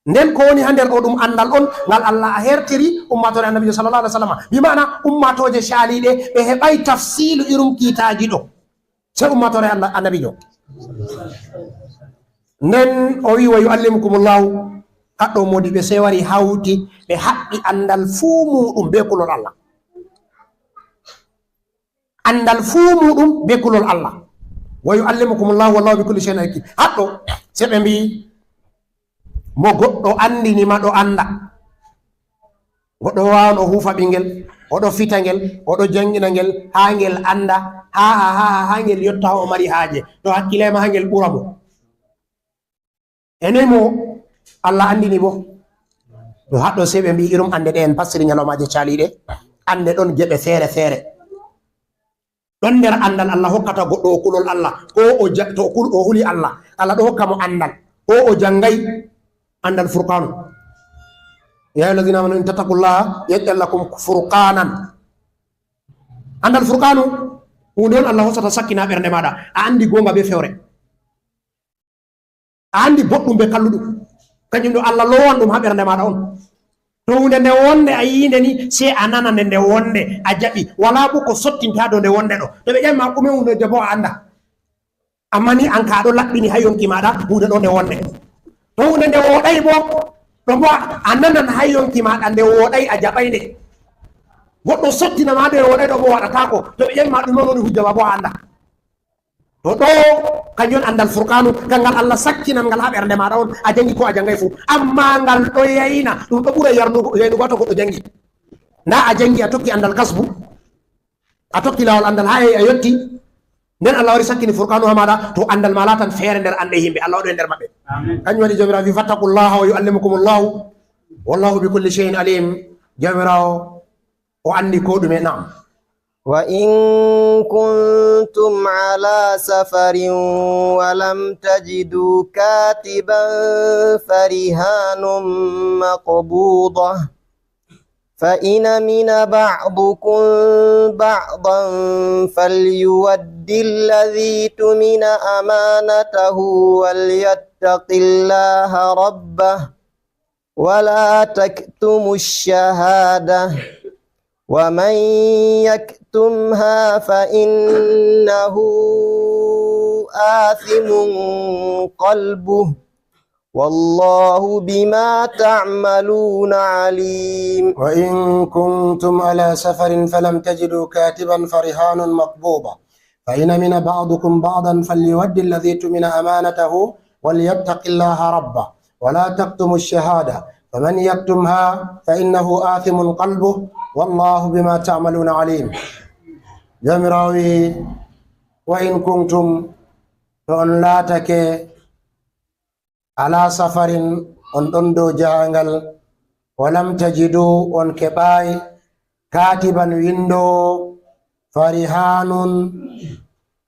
Nden ko woni haa nder ɗo ɗum anndal on ngal Allah a hertiri ummaatoore Annabiijo sallallahu alaihi wasallam. Bi ma'ana ummaatooje caaliiɗe ɓe heɓaay tafsiilu irum kiitaaji ɗo. Sey ummaatoore Allah, Annabiijo. Nden o wi'i, "Wa yu'allimukumullahu." Haɗɗo modi ɓe sey wari hawti ɓe haɓɓi anndal fuu muuɗum bee kulol Allah. Anndal fuu muuɗum bee kulol Allah. "Wa yu'allimukumullahu wallahu bi kulli shay'in hakim." Haɗɗo, sey ɓe mbi'i, "Mo goɗɗo anndini ma ɗo annda." Goɗɗo waawan o huufa ɓinngel, o ɗo fita ngel, o ɗo janngina ngel, haa ngel annda, haa, haa, haa, haa ngel yotta o mari haaje. To hakkile ma haa ngel ɓura mo. Ene mo Allah anndini bo. To haɗɗo sey ɓe mbi'i irum annde ɗe en passiri nyalawmaaje caaliiɗe, annde ɗon geɓe feere feere. Ɗon nder anndal Allah hokkata goɗɗo o kulol Allah, ko o ja-, to o kul-, o huli Allah, Allah ɗo hokka mo anndal, ko o janngay anndal Furqaanu. "Ya ayyuhallazina amanu in tattaqullaha yaj'al lakum furqanan." Anndal Furqaanu, huunde on Allah hosata sakkina ɓernde maaɗa, a anndi goonga bee fewre. A anndi boɗɗum bee kalluɗum. Kanjum ɗo Allah lowan ɗum haa ɓernde maaɗa on. To huunde nde wonde a yi'i nde ni, sey a nana nde nde wonde, a jaɓi. Walaa bo ko sottinta dow nde wonde ɗo. To ɓe ƴami ma ɗume huunde, debbo a annda. Amma ni an ka a ɗo laɓɓini haa yonki maaɗa, huunde ɗo nde wonde. To huunde nde wooɗay bo, ɗo bo a nanan haa yonki maaɗa nde wooɗay, a jaɓay nde. Goɗɗo sottina ma nde wooɗay ɗo bo waɗataako. To ɓe ƴami ma ɗume woni hujja ma bo a annda. To ɗo, kanjum on anndal Furqaanu, kanngal Allah sakkinan ngal haa ɓernde maaɗa on, a janngi ko a janngay fuu. Ammaa ngal ɗo yayna, ɗum ɗo ɓura yarnugo, yaynugo haa to goɗɗo janngi. Ndaa a janngi, a tokki anndal kasbu, a tokki laawol anndal haa yahi a yotti. Nden Allah wari sakkini Furqaanu haa maaɗa, to anndal ma laatan feere nder anɗe yimɓe. Allah waɗu en nder maɓɓe. Amin. Kanjum waɗi Jawmiraawo wi, "Fattaqullaha wa yu'allimukumullahu, wallahu bi kulli shay'in alim." Jawmiraawo o anndi ko ɗume. Na'am. وإن كنتم على سفر ولم تجدوا كاتبا فرهان مقبوضة، فإن أمن بعضكم بعضا فليؤد الذي اؤتمن أمانته وليتق الله ربه ولا تكتموا الشهادة ومن يكتمها فإنه آثم قلبه والله بما تعملون عليم. وإن كنتم على سفر فلم تجدوا كاتبا فرهان مقبوضة، فإن أمن بعضكم بعضا فليؤد الذي اؤتمن أمانته وليتق الله ربه ولا تكتموا الشهادة ومن يكتمها فإنه آثم قلبه والله بما تعملون عليم. Jawmiraawo wi'i, "Wa in kuntum, to on laatake, ala safarin, on ɗon dow jahangal, walam tajidu, on keɓaay, katiban, winndoowo, farihanun,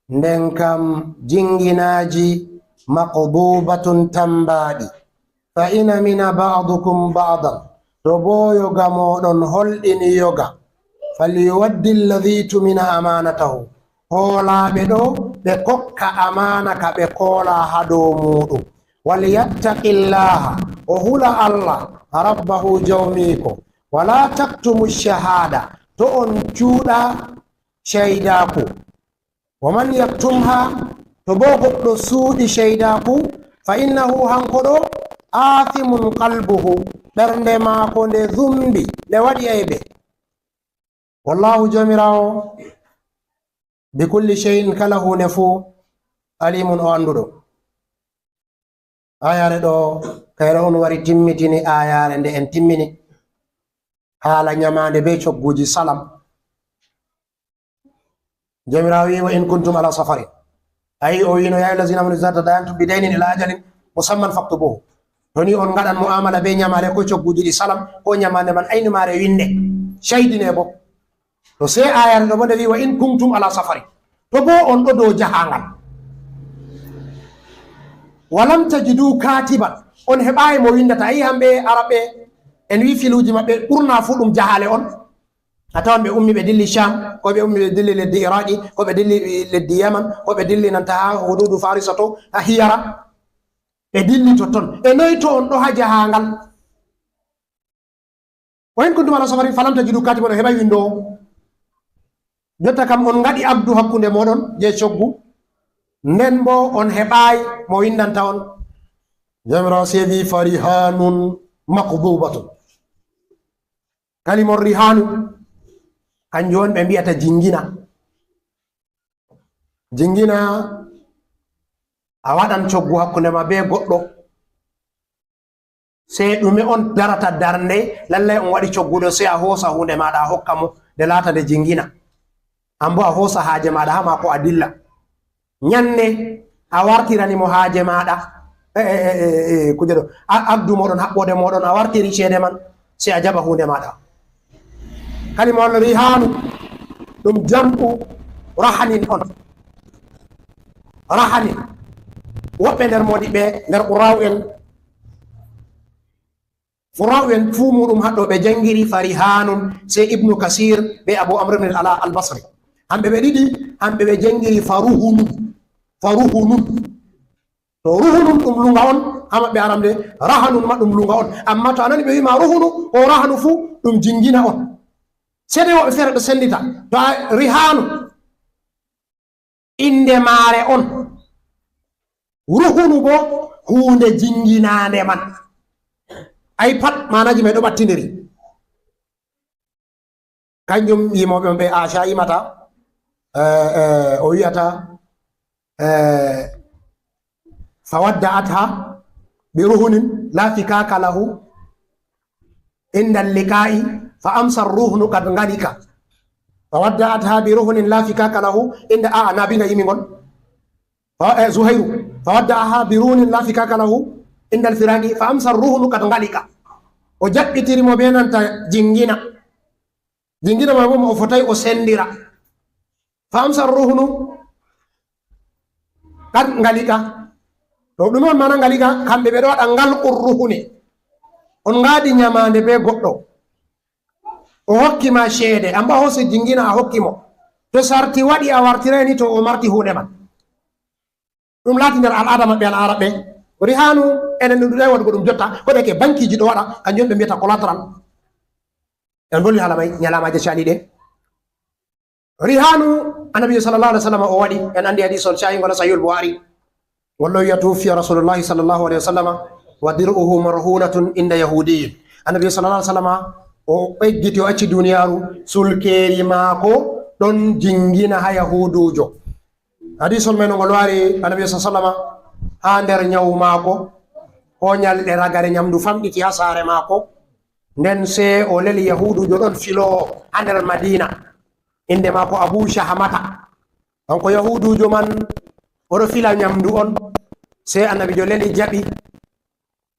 nden kam jinginaaji, maqbubatun, tammbaaɗi. Fa in amina ba'dukum ba'dan, to boo yoga mooɗon holɗini yoga, falyuwaddi alladhi tumina amanatahu, hoolaaɓe ɗo ɓe kokka amaana ka ɓe koola haa dow muuɗum. Walyattaqillaha, o hula Allah, rabbahu, jawmiiko. Wala taktumu shahada, to on cuuɗa shaydaaku. Wa man yaktumha, to boo goɗɗo suuɗi shaydaaku, fa innahu, hanko ɗo, aathimun qalbuhu, ɓernde maako nde zumbi, nde waɗi aybe. Wallahu, Jawmiraawo, bi kulli shay'in, kala huunde fuu, alimun, o annduɗo. Aayaare ɗo, kayre on wari timmitini aayaare nde en timmini. Haala nyamaande bee cogguuji salam. Jawmiraawo wi'i, "Wa in kuntum ala safarin." Ayi, o wi'no, "Ya ayyuhallazina amanu iza tadayantum bidaynin ila ajalin musamman faktubuhu." To ni on ngaɗan mu'amala bee nyamaale ko cogguuji ɗi salam, ko nyamaande man aynumaare winnde. Caydine bo. To sey aayaare ɗo bo nde wi'i, "Wa in kuntum ala safarin." To bo on ɗo dow jahaangal. "Walam tajidu katiban." On heɓaay mo windata. Ayi, hamɓe Arabɓe, en wi'i filuuji maɓɓe ɓurna fuu ɗum jahaale on. A tawan ɓe ummi ɓe dilli Sham, ko ɓe ummi ɓe dilli leddi Iraqi, ko ɓe dilli leddi Yaman, ko ɓe dilli nanta haa hududu Farisa to, haa Hiyara. Ɓe dilli totton. E noy to on ɗo haa jahaangal? "Wa in kuntum ala safarin falam tajidu katiban", on heɓaay winndoowo. Jotta kam on ngaɗi abdu hakkunde mooɗon jey coggu, nden bo on heɓaay mo winndanta on. Jawmiraawo sey wi'i, "Farihanun maqbubatun." Kalimor rihanu, kanjum on ɓe mbi'ata jingina. Jingina, a waɗan coggu hakkunde ma bee goɗɗo. Sey ɗume on darata darnde, lallay on waɗi coggu ɗo, sey a hoosa huunde maaɗa a hokka mo, nde laata nde jingina. An bo a hoosa haaje maaɗa haa maako a dilla. Nyannde a wartirani mo haaje maaɗa, e, e, e, e, e, kuje ɗo, a-, agdu mooɗon, haɓɓoode mooɗon, a wartiri ceede man, sey a jaɓa huunde maaɗa. Kalimawol rihanu, ɗum jam'u rahanin on. Rahanin. Woɓɓe nder moodiɓɓe, nder qurra'u en, qurra'u en fuu muuɗum haɗɗo ɓe janngiri farihanun, sey Ibnu Kasir be Abu Amr ibn al-Ala al-Basri. Hamɓe ɓe ɗiɗi, hamɓe ɓe janngiri faruhunun. Faruhunun. To ruhunun ɗum lunga on, haa maɓɓe aram de, rahanun ma ɗum lunga on. Amma to a nani ɓe wi'i ma ruhunu, ko rahanu fuu, ɗum jingina on. Sey dai woɓɓe feere ɗo sendita. To a rihanu, innde maare on. Ruhunu bo huunde jinginaande man. Ai pat maanaaji mai ɗo ɓattindiri. Kanjum yimooɓe on ɓe Aca yimata, eh, eh, o wi'ata, eh, "Fawadda'atha bi ruhunin la fikaka lahu inda liqa'i fa amsa ruhnu qad ngalika." "Fawadda'atha bi ruhunin la fikaka lahu inda", a, Nabi nga yimi ngol. Fa-, eh, Zuhairu. "Fawadda'aha bi ruhunin la fikaka lahu inda al-firaqi fa amsa ruhnu qad ngalika." O jaɓɓitiri mo be nanta jingina. Jingina mai bo mo o fotai o sendira. Fa amsa ruhunu qad ngalika. To ɗume on mana ngalika? Kamɓe ɓe ɗo waɗa ngalqu ruhuni. On ngaadi nyamaande be goɗɗo. O hokki ma ceede, amma hoosi jingina a hokki mo. To sarti waɗi a wartiray ni, to o marti huunde man. Ɗum laati nder al'aada maɓɓe, al'aaraɓe. Rihanu, enen ɗum ɗuɗay waɗugo ɗum jotta, ko ɗeke bankiji ɗo waɗa, kanjum ɓe mbiyata collateral. En bolwi haala may, nyalaamaaje caliɗe. Rihanu, Annabi sallallahu alaihi wasallam o waɗi, en andi hadis on cayingol Sahihul Bukhari. Ngol ɗo wiya, "Tuwuffiya Rasulullahi sallallahu alaihi wasallam wa dir'uhu marhunatun inda Yahudiyyin." Annabi sallallahu alaihi wasallam o eggiti, o acci duniyaaru, sulkeeri maako ɗon jingina ha Yahudujo. Hadis on men ngol wari, Annabi sallallahu alaihi wasallam ha nder nyawu maako, o nyalɗe ragare nyamdu famɗiti ha saare maako. Nden se o leli Yahudujo ɗon filoowo ha nder Madina. Inde maako Abu Shahamata. Kanko Yahudujo man, o ɗo fila nyamdu on. Sey Annabijo leli jaɓi,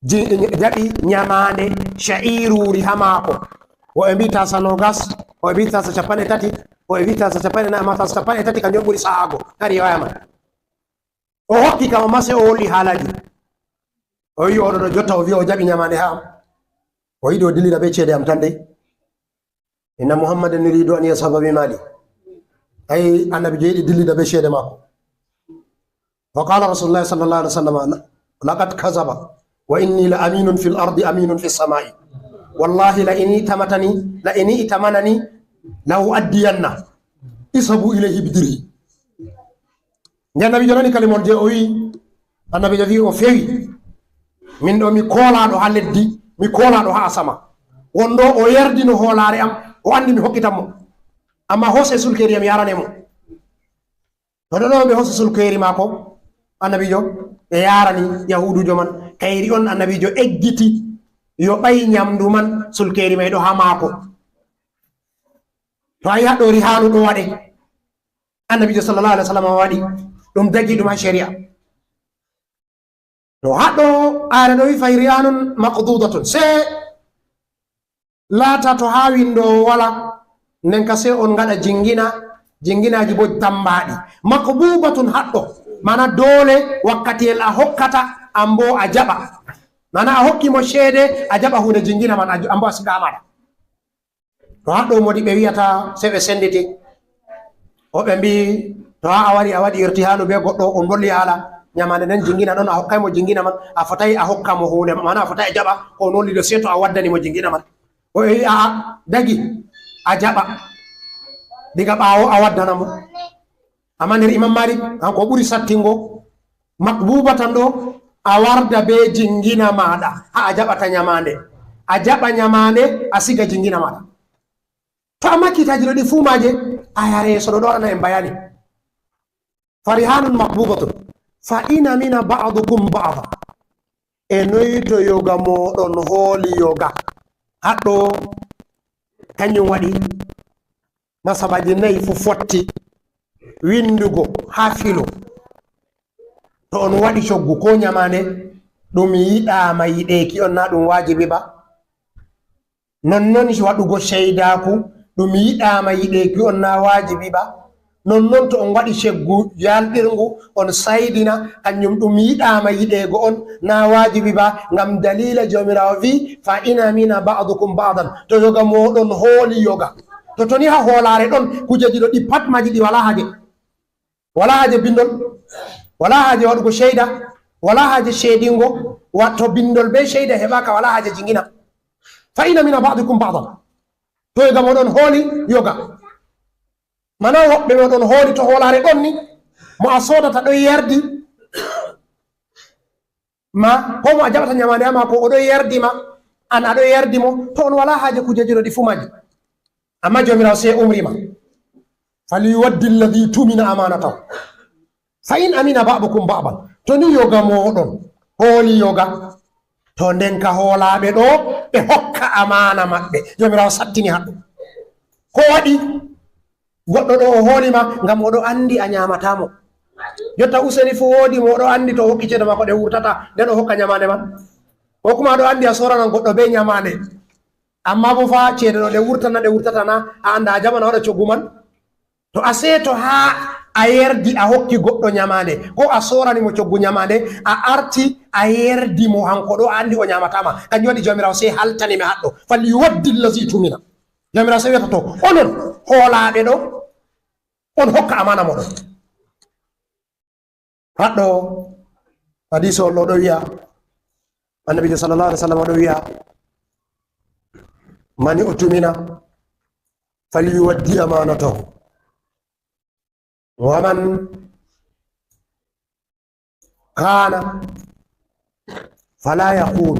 ji-, jaɓi nyamaande sha'iruri ha maako. O e mbi tasa nogas, o e mbi tasa capanɗe tati, o e mbi tasa capanɗe nayi, amma tasa capanɗe tati kanjum ɓuri sa'ago. Ka riwaya man. O hokki kam, amma sey o holli haalaji. O wi'i oɗo ɗo jotta o wi'a o jaɓi nyamaande ha am. O yiɗi o dillida be ceede am tan dey. Inna Muhammadan yuridu an yashaba bi mali. Ay, Annabijo yiɗi dillida be ceede maako. Wa qala Rasulullah sallallahu alaihi wasallam, "Laqad kazaba, wa inni la aminun fil ardi aminun fis samai. Wallahi la in itamatani, la in itamanani, la uaddiyanna. Ishabu ilayhi bi dir'i." Nde Annabijo nani kalimol je o wi'i, Annabijo wi'i o fewi. Min ɗo mi koolaaɗo ha leddi, mi koolaaɗo ha asama. Won ɗo o yerdino hoolaare am, o andi mi hokkitan mo. Amma hoose sulkeeri am yarane mo. To ɗo ɗo ɓe hoosi sulkeeri maako, Annabijo, ɓe yarani Yahudujo man. Kayri on Annabijo eggiti yo ɓay nyamdu man, sulkeeri may ɗo ha maako. To a yi haɗɗo Rihanu ɗo waɗe. Annabijo sallallahu alaihi wasallam waɗi ɗum, dagi ɗum ha shari'a. To haɗɗo aare ɗo wi fay rihanun maqdudatun, se laata to ha windo wala, nden ka se on ngaɗa jingina, jinginaji bo tambaɗi. Maqbubatun haɗɗo, mana dole wakkatiyel a hokkata, an bo a jaɓa. Mana a hokki mo ceede, a jaɓa hunde jingina man, a jo-, an bo a siga ha maɗa. To haɗɗo modi ɓe wiyata se ɓe senditi. O ɓe mbi, to ha a wari a waɗi irtihanu be goɗɗo, on golli haala, nyamande nden jingina ɗon, a hokkay mo jingina man, a fotai a hokka mo hunde, mana a fotai a jaɓa ko on holli ɗo, se to a waddani mo jingina man. O wi, a'a, dagi, a jaɓa. Diga ɓaawo a waddana mo. Amma nder Imam Malik, kanko o ɓuri sattingo, makbuba tan ɗo, a warda be jingina maɗa, ha a jaɓata nyamande. A jaɓa nyamande, a siga jingina maɗa. To amma kiitaji ɗo ɗi fuu maaje, a yare yeeso ɗo, ɗo waɗana en bayani. Farihanun makbubatun. Fa in amina ba'dukum ba'da. E noy to yoga moɗon hooli yoga? Haɗɗo kanjum waɗi masabaji nayi fu fotti windugo ha filo. To on waɗi coggu ko nyamande, ɗum yiɗaama yiɗeeki on, na ɗum waajibi ba. Nonnon waɗugo ceydaaku, ɗum yiɗaama yiɗeeki on, na waajibi ba. Nonnon to on waɗi ceggu yalɗirngu, on saydina, kanjum ɗum yiɗaama yiɗeego on, na waajibi ba, ngam daliila Jawmiraawo vi'i, "Fa in amina ba'dukum ba'dan." To yoga mooɗon hooli yoga. To toni ha hoolaare ɗon, kujeji ɗo ɗi pat maji ɗi wala haaje. Wala haaje bindol, wala haaje waɗugo ceyda, wala haaje ceedingo, wato bindol be ceyda heɓaaka, wala haaje jingina. Fa in amina ba'dukum ba'dan. To yoga mooɗon hooli yoga. Mana woɓɓe mooɗon hooli to hoolaare ɗon ni, mo a soodata ɗon yardi ma, ko mo a jaɓata nyamande ma ko o ɗon yardi ma, an a ɗon yardi mo, to on wala haaje kujeji ɗo ɗi fuu maji. Amma Jawmiraawo sey umri ma, "Falyuaddi alladhi tumina amanatahu." Fa in amina ba'dukum ba'dan. To ni yoga mooɗon hooli yoga, to nden ka hoolaaɓe ɗo ɓe hokka amaana maɓɓe. Jawmiraawo sattini haɗɗo. Ko waɗi? Goɗɗo ɗo o hooli ma ngam o ɗo andi a nyamata mo. Jotta useni fu woodi mo o ɗo andi to o hokki ceede maako ɗe wurtata, nden o hokka nyamande man. Ko kuma o ɗo andi a soranan goɗɗo be nyamande. Amma bo fa ceede ɗo ɗe wurtana, ɗe wurtata na, a anda a jaɓan a waɗa coggu man. To A seeto haa a yerdi, a hokki goɗɗo ñamaande, ko a soorani mo coggu ñamaande, a arti a yerdi mo hanko ɗo, a anndi o ñaamataa ma. Kanjum waɗi Jawmiraawo sey haltani mi haɗɗo. "Fal yuwaddi llazi tumina." Jawmiraawo sey wi'ata, "To, onon hoolaaɓe ɗo, on hokka amaana mooɗon." Haɗɗo hadiiso on ɗo, ɗo wi'a, Annabiijo sallallahu alaihi wasallam ɗo wi'a, "Mani utumina fal yuwaddi amaanatahu, wa man khana fala yakhun,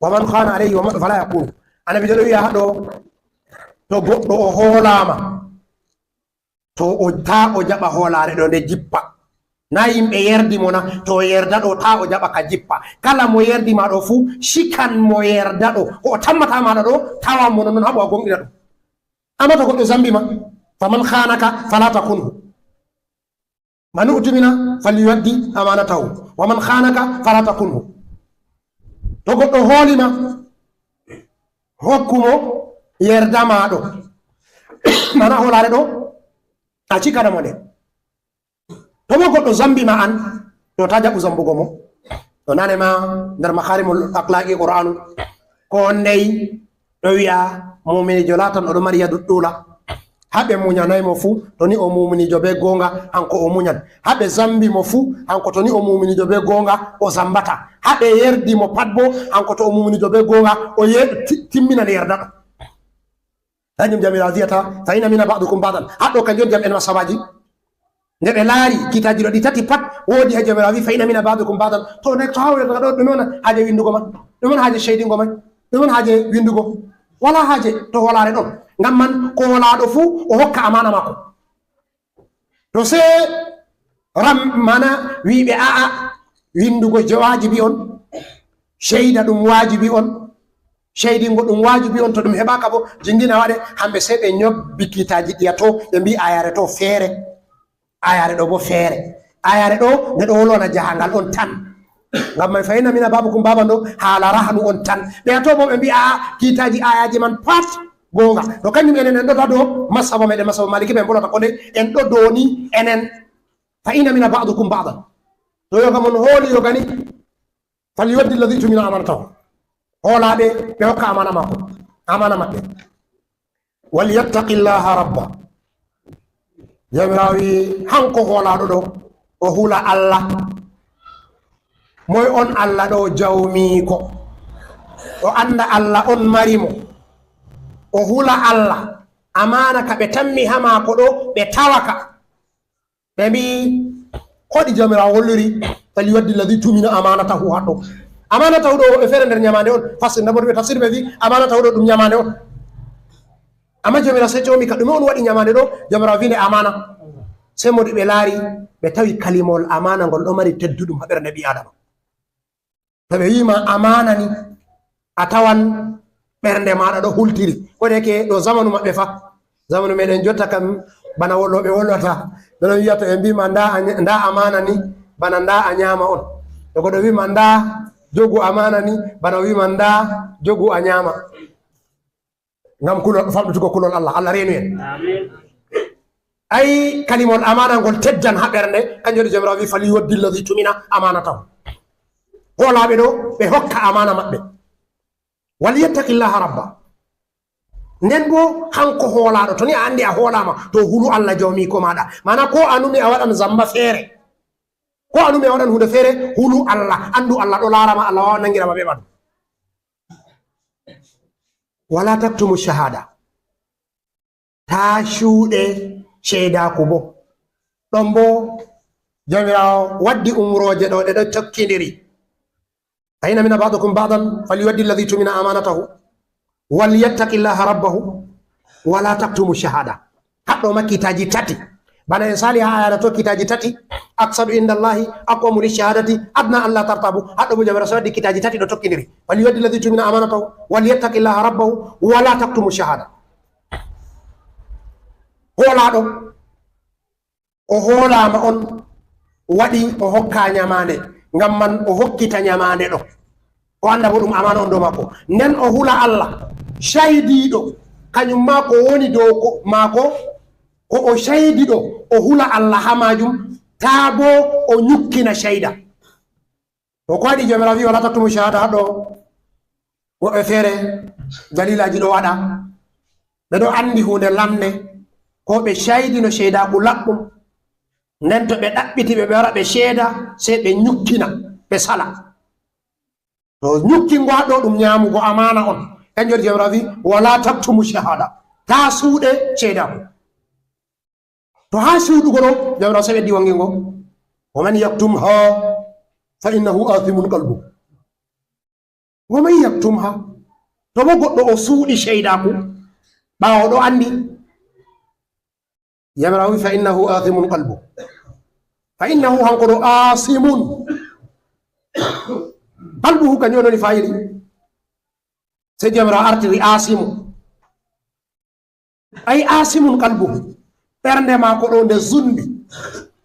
wa man khana alayhi wa man, fala yakhun." Annabiijo ɗo wi'a haɗo, to goɗɗo o hoolaama, to o, taa o jaɓa hoolaare ɗo nde jippa. Na yimɓe yerdi mo na, to o yerda ɗo, taa o jaɓa ka jippa. Kala mo yerdi ma ɗo fuu, cikan mo yerda ɗo. Ko o tammata maɗa ɗo, tawan mo non, non haɓu a gomɗina ɗum. Amma to goɗɗo zambi ma, "Faman khanaka fala takhunhu. Man utumina falyuaddi amanatahu. Wa man khanaka fala takhunhu." To goɗɗo hooli ma, hokku mo yerda ma ɗo. Mana hoolaare ɗo, a cikana mo nde. To mo goɗɗo zambi ma an, to ta jaɓu zambugo mo. To nane ma nder Makarimul Akhlaqi Qur'anu, ko on neyi ɗo wi'a muminijo latan oɗo mari yadu ɗula. Haɓe muñanay mo fu, to ni o muminijo be goonga, hanko o muñan. Haɓe zambi mo fu, hanko to ni o muminijo be goonga, o zambata. Haɓe yerdi mo pat bo, hanko to o muminijo be goonga, o ye-, ti-, timminan yerda ɗo. Hanjum Jawmiraawo wi'ata, "Fa in amina ba'dukum ba'dan." Haɗɗo kanjum jam en masabaji. Nde ɓe laari kiitaaji ɗo ɗi tati pat, woodi ha Jawmiraawo wi'i, "Fa in amina ba'dukum ba'dan." To ne, to hawre ɗo, ɗume on haaje windugo man? Ɗume on haaje ceydingo man? Ɗume on haaje windugo? Wala haaje to hoolaare ɗon. Ngam man, ko hoolaaɗo fuu, o hokka amaana maako. To sey ram-, mana wi'ɓe, "A'a, windugo je waajibi on, ceyda ɗum waajibi on, ceydingo ɗum waajibi on, to ɗum heɓaaka bo, jingina waɗe," hamɓe sey ɓe nyobbi kiitaaji ɗiya to, ɓe mbi'i ayaare to feere, ayaare ɗo bo feere. Ayaare ɗo, nde ɗo wolwana jahangal on tan. Ngam man, "Fa in amina ba'dukum ba'dan" ɗo, haala rahanu on tan. Ɓe to bo ɓe mbi'a, "A'a, kiitaaji ayaaji man pat goonga." To kanjum enen en ɗo ta dow masaba meɗen, masaba Maliki ɓe en bolata ko nde en ɗo dow ni enen. "Fa in amina ba'dukum ba'dan." To yoga mon hooli yoga ni, "Falyuaddi alladhi tumina amanatahu." Hoolaaɓe ɓe hokka amaana maako, amaana maɓɓe. "Walyattaqillaha rabba." Jawmiraawo wi'i, hanko hoolaaɗo ɗo, o hula Allah. Moy on Allah ɗo? Jawmiiko. O anda Allah on mari mo. O hula Allah. Amaana ka ɓe tammi ha maako ɗo, ɓe tawaka. Ɓe mbi'i, ko waɗi Jawmiraawo holliri, "Falyuaddi alladhi tumina amanatahu" haɗɗo? Amanatahu ɗo, woɓɓe feere nder nyamaande on, fasir, nda bo ɓe tafsir ɓe mbi'i, amanatahu ɗo ɗum nyamaande on. Amma Jawmiraawo sey joomi ka ɗume on waɗi nyamaande ɗo? Jawmiraawo wi'i nde amaana. Sey mo ɗi ɓe laari, ɓe tawi kalimawol amaana ngol ɗo mari tedduɗum ha ɓernde ɓii Aadama. To ɓe wi'i ma amaana ni, a tawan ɓernde maaɗa ɗo hultiri. Ko de ke ɗo zamanu maɓɓe fa. Zamanu meɗen jotta kam, bana wolooɓe wolwata. Ɓe ɗon wi'a to ɓe mbi'i ma nda a nya-, nda amaana ni, bana nda a nyaama on. To goɗɗo wi'i ma nda jogu amaana ni, bana o wi'i ma nda jogu a nyaama. Ngam kulol, famɗutugo kulol Allah, Allah reenu en. Amin. Ay, kalimol amaana ngol teddan ha ɓernde, kanjum waɗi Jawmiraawo wi'i, "Falyuaddi alladhi tumina amanatahu." Hoolaaɓe ɗo, ɓe hokka amaana maɓɓe. "Walyattaqillaha rabba." Nden bo, hanko hoolaaɗo, to ni a andi a hoolaama, to hulu Allah jawmiiko maaɗa. Maana ko a numi a waɗan zamba feere. Ko a numi a waɗan huunde feere, hulu Allah. Andu Allah ɗo laara ma, Allah waawan nangira ma be ɓandu. "Wala taktumu shahada." Taa cuuɗe ceydaaku bo. Ɗon bo, Jawmiraawo waddi umrooje ɗo, ɗe ɗo tokkindiri. "Fa in amina ba'dukum ba'dan, falyuaddi alladhi tumina amanatahu, walyattaqillaha rabbahu, wala taktumu shahada." Haɗɗo ma kiitaaji tati. Bana en saali ha ayana to kiitaaji tati, "Aqsadu inda Allahi aqwamu lishahadati adna alla tartabu." Haɗɗo bo Jawmiraawo waddi kiitaaji tati ɗo tokkindiri. "Falyuaddi alladhi tumina amanatahu, walyattaqillaha rabbahu, wala taktumu shahada." Hoolaaɗo, o hoolaama on, waɗi o hokka nyamaande, ngam man o hokkita nyamaande ɗo. O anda bo ɗum amaana on dow maako. Nden o hula Allah, caydiiɗo, kanyum ma ko woni dow ko, maako, Ko o caydi ɗo, o hula Allah haa maajum, taa boo o nyukkina cayda. To ko waɗi Joomiraawo wi'i, "Walaa taktumu shahada" ɗo, woɓɓe feere daliilaaji ɗo waɗa. Ɓe ɗo anndi huunde lamnde, ko ɓe caydino ceydaaku laɓɗum. Nden to ɓe ɗaɓɓiti ɓe, ɓe wara ɓe ceeda, sey ɓe nyukkina, ɓe sala. To nyukkingo haa ɗo ɗum nyaamugo amaana on. Kanjum waɗi Joomiraawo wi'i, "Walaa taktumu shahada." Taa suuɗe ceydaaku. To haa suuɗugo ɗo, Joomiraawo sey ɓeddi wanngingo, "Wa man yaktumha fa innahu athimun qalbu." "Wa man yaktumha." To bo goɗɗo o suuɗi ceydaaku, ɓaawo ɗo anndi, Joomiraawo wi'i, "Fa innahu athimun qalbu." Fa innahu, hanko ɗo, asimun. Qalbuhu, kanjum woni faayili. Sey Joomiraawo artiri asimu. Ay asimun qalbuhu. Ɓernde maako ɗo nde zunbi.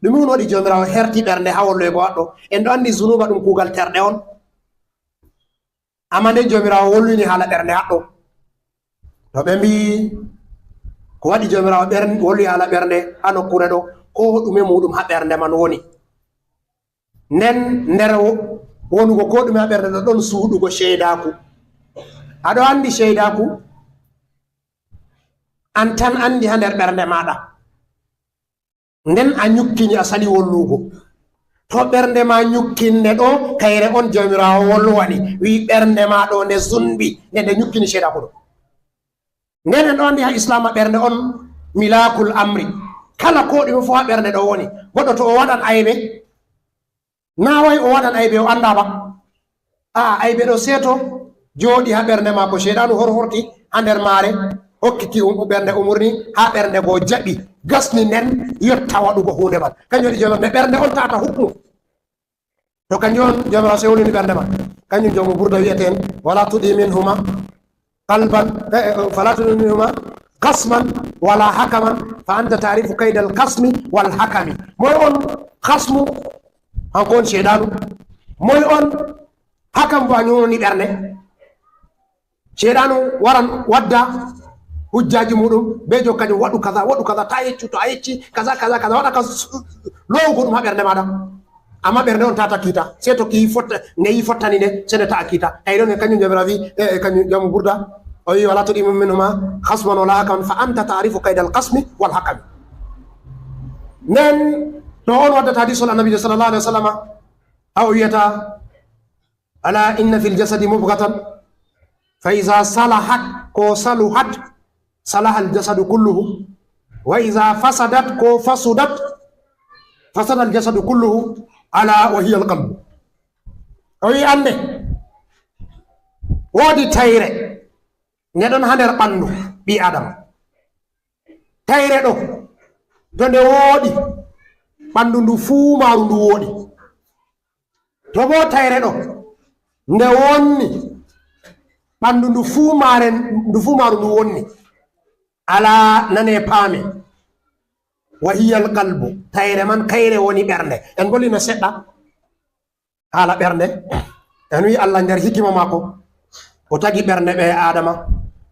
Ɗum ɗum waɗi Joomiraawo herti ɓernde haa wolloygo haɗɗo. En ɗo anndi zunuuba ɗum kuugal terɗe on. Ammaa nden Joomiraawo wolwini haala ɓernde haɗɗo. To ɓe mbi'i, ko waɗi Joomiraawo ɓern-, wolwi haala ɓernde haa nokkuure ɗo, koo ɗume muuɗum haa ɓernde man woni. Nden nder wo-, wonugo koo ɗume haa ɓernde ɗo, ɗon suuɗugo ceydaaku. A ɗo anndi ceydaaku? An tan anndi haa nder ɓernde maaɗa. Nden a nyukkini, a sali wolwugo. To ɓernde ma nyukkinde ɗo, kayre on Joomiraawo wolwani, wi'i ɓernde ma ɗo nde zunbi, nde, nde nyukkini ceydaaku ɗo. Nden en ɗo anndi haa Islaama ɓernde on milakul amri. Kala koo ɗume fuu haa ɓernde ɗo woni. Goɗɗo to o waɗan aybe, naa wa'i o waɗan aybe o anndaa ba. Aa, aybe ɗo sey to jooɗi haa ɓernde maako, ceyɗaanu hor-, horti haa nder maare, hokki ki um-, ɓernde umurni, haa ɓernde go jaɓi, gasni nden yotta waɗugo huunde man. Kanjum waɗi Joomiraawo, nde ɓernde on ta'ata hukmu. To kanjum on Joomiraawo sey wolwini ɓernde man. Kanjum joomu Burda wi'eten, "Wala tudi minhuma qalban, eh, eh, fala tudi minhuma khasman wala hakaman, fa anta ta'rifu kaydal khasmi wal hakami." Moy on khasmu? Hanko on ceyɗaanu. Moy on hakam? Bo a nyononi ɓernde. Ceyɗaanu waran wadda hujjaaji muuɗum, bee jokka ɗum, "Waɗu kaza, waɗu kaza, ta yeccu, to a yecci, kaza, kaza, kaza." Waɗa ka s-, s-, loowugo ɗum haa ɓernde maaɗa. Ammaa ɓernde on ta'ata kiita. Sey to ki fotta, nge yi fottani nde, sey nde ta'a kiita. Tawi ɗon e kanjum Joomiraawo wi'i, e, e kanjum joomu Burda, o wi'i, "Wala tudi minhuma khasman wala hakaman, fa anta ta'rifu kaydal khasmi wal hakami." Nden to on waddata hadiisul Annabi sallallahu alaihi wasallam, haa o wi'ata, "Ala inna fil jasadi mubghatan, fa iza salahat ko saluhat, salahal jasadu kulluhu, wa iza fasadat ko fasudat, fasadal jasadu kulluhu, ala wa hiyal qalbu." O wi'i, "Annde, woodi tayre, nde ɗon haa nder ɓandu ɓii Aadama. Tayre ɗo, to nde wooɗi, ɓandu ndu fuu maaru ndu wooɗi. To boo tayre ɗo, nde wonni, ɓandu ndu fuu maare, ndu fuu maaru ndu wonni. Alaa, nane, paame. Wa hiyal qalbu, tayre man, kayre woni ɓernde." En ngollino seɗɗa haala ɓernde. En wi'i Allah nder hikima maako, o tagi ɓernde ɓii Aadama,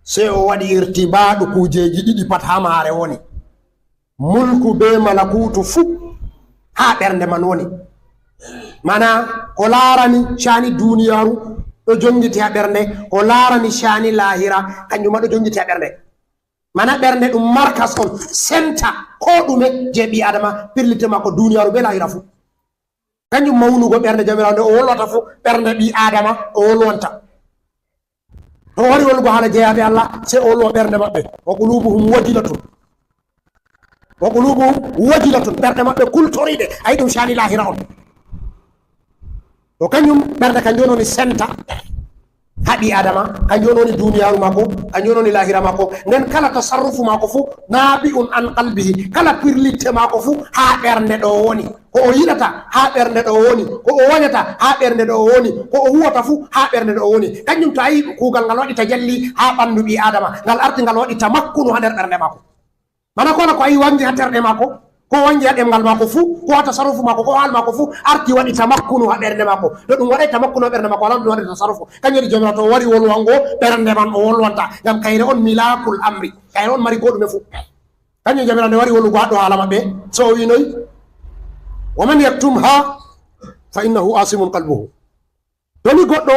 sey o waɗi irtibaɗu kuujeeji ɗiɗi pat haa maare woni. Mulku bee malakuutu fuu haa ɓernde man woni. Mana ko laarani caani duniyaaru ɗo jongiti haa ɓernde, ko laarani caani laahira, kanjum ma ɗo jongiti haa ɓernde. Mana ɓernde ɗum markas on, senta koo ɗume jey ɓii Aadama, pirlitte maako duniyaaru bee laahira fuu. Kanjum mawnugo ɓernde Joomiraawo, nde o wolwata fuu, ɓernde ɓii Aadama o wolwanta. To o wari wolwugo haala jeyaaɓe Allah, sey o wolwa ɓernde maɓɓe. "Wa qulubuhum wajilatun." "Wa qulubuhum wajilatun." Ɓerɗe maɓɓe kultoriiɗe. Ayi, ɗum caani laahira on. To kanjum ɓernde, kanjum woni senta haa ɓii Aadama, kanjum woni duniyaaru maako, kanjum woni laahira maako. Nden kala tasarrufu maako fuu, naabi'un an qalbihi. Kala pirlitte maako fuu haa ɓernde ɗo woni. Ko o yiɗata haa ɓernde ɗo woni. Ko o wanyata haa ɓernde ɗo woni. Ko o huwata fuu haa ɓernde ɗo woni. Kanjum to a yi kuugal ngal waɗi tajalli haa ɓandu ɓii Aadama, ngal arti ngal waɗi tamakkunu haa nder ɓernde maako. Mana kala ko a yi wangi haa terɗe maako, ko wangi haa ɗemngal maako fuu, ko haa tasarrufu maako, ko haa haala maako fuu, arti waɗi tamakkunu haa ɓernde maako. To ɗum waɗaay tamakkunu haa ɓernde maako, walaa no ɗum waɗata tasarrufu. Kanjum waɗi Joomiraawo to o wari wolwango, ɓernde man o wolwanta. Ngam kayre on milakul amri, kayre on mari koo ɗume fuu. Kañum Joomiraaɗo nde wari wolugo haɗɗo haala maɓɓe, so o wi noy? "Wa man yaktumha fa innahu asimun qalbuhu." To ni goɗɗo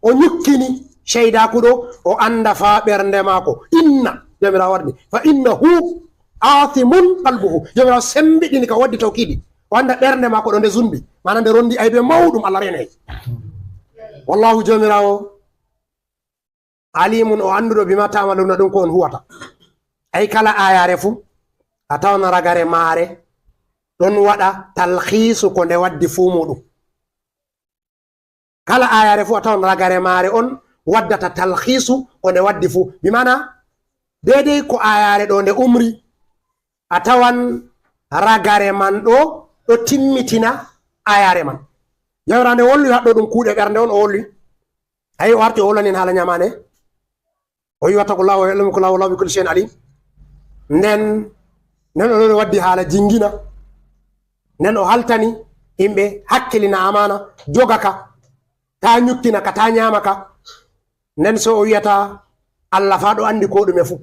o ñukkini ceydaaku ɗo, o annda faa ɓernde maako. Inna, Joomiraaɗo warni, "fa innahu asimun qalbuhu." Joomiraaɗo sembiɗini ka waddi tawkiidi. O annda ɓernde maako ɗo nde zunbi, maana nde rondi aybe mawɗum, Allah reenay. Wallahu Joomiraaɗo alimun, o annduɗo, bima ta'maluna, ɗum ko on huwata. Ay kala aayaare fu, a tawan ragare maare ɗon waɗa talhiisu ko nde waddi fuu muuɗum. Kala aayaare fu, a tawan ragare maare on waddata talhiisu ko nde waddi fuu. Bi maana, deedey ko aayaare ɗo nde umri, a tawan ragare man ɗo, ɗo timmitina aayaare man. Jawra nde wolwi haɗɗo ɗum kuuɗe ɓernde on o wolwi. Ayi, o arti o wolani en haala ñamaane. O wi, "Wattaqu Llaha wa ya'lamu Allahu, wallahu bi kulli shay'in alim." Nden, nden o ɗon waddi haala jingina. Nden o haltani yimɓe hakkilina amaana, joga ka, taa ñukkina ka, taa ñaama ka. Nden so o wiyata Allah faa ɗo anndi koo ɗume fuu.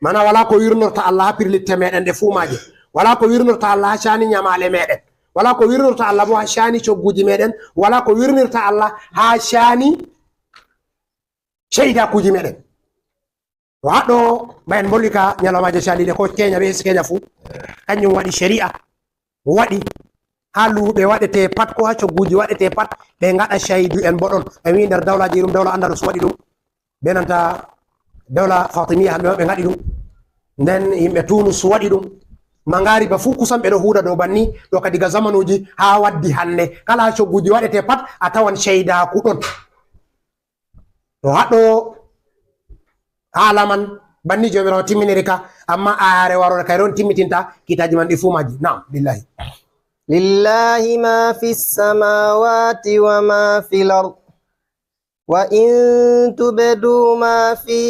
Mana walaa ko wirnorta Allah haa pirlitte meɗen ɗe fuu maaje. Walaa ko wirnorta Allah haa caani ñamaale meɗen. Walaa ko wirnorta Allah boo haa caani cogguuji meɗen. Walaa ko wirnirta Allah haa caani ceydaakuuji meɗen. To haɗɗo, ɓay en mbolwi ka ñalawmaaje caliiɗe, ko keenya ɓe esi keenya fuu. Kanjum waɗi ceri'a, waɗi haa luuɓe waɗetee pat, ko haa cogguuji waɗetee pat, ɓe ngaɗa caydu en mboɗon. En wi'i nder dawlaaji irum dawla Andalus waɗi ɗum. Be nanta dawla Fatimiyya, hamɓe ma ɓe ngaɗi ɗum. Nden yimɓe Tunus waɗi ɗum. Mangariba fuu kusan ɓe ɗo huuda dow banni, ɗo ka diga zamanuuji haa waddi hannde. Kala haa cogguuji waɗetee pat, a tawan ceydaaku ɗon. To haɗɗo haala man, banni Joomiraawo timminiri ka, amma aayaare waroore kayre on timmitinta kiitaaji man ɗi fuu maaji. Naam, billahi. لله ما في السماوات وما في الأرض، وإن تبدوا ما في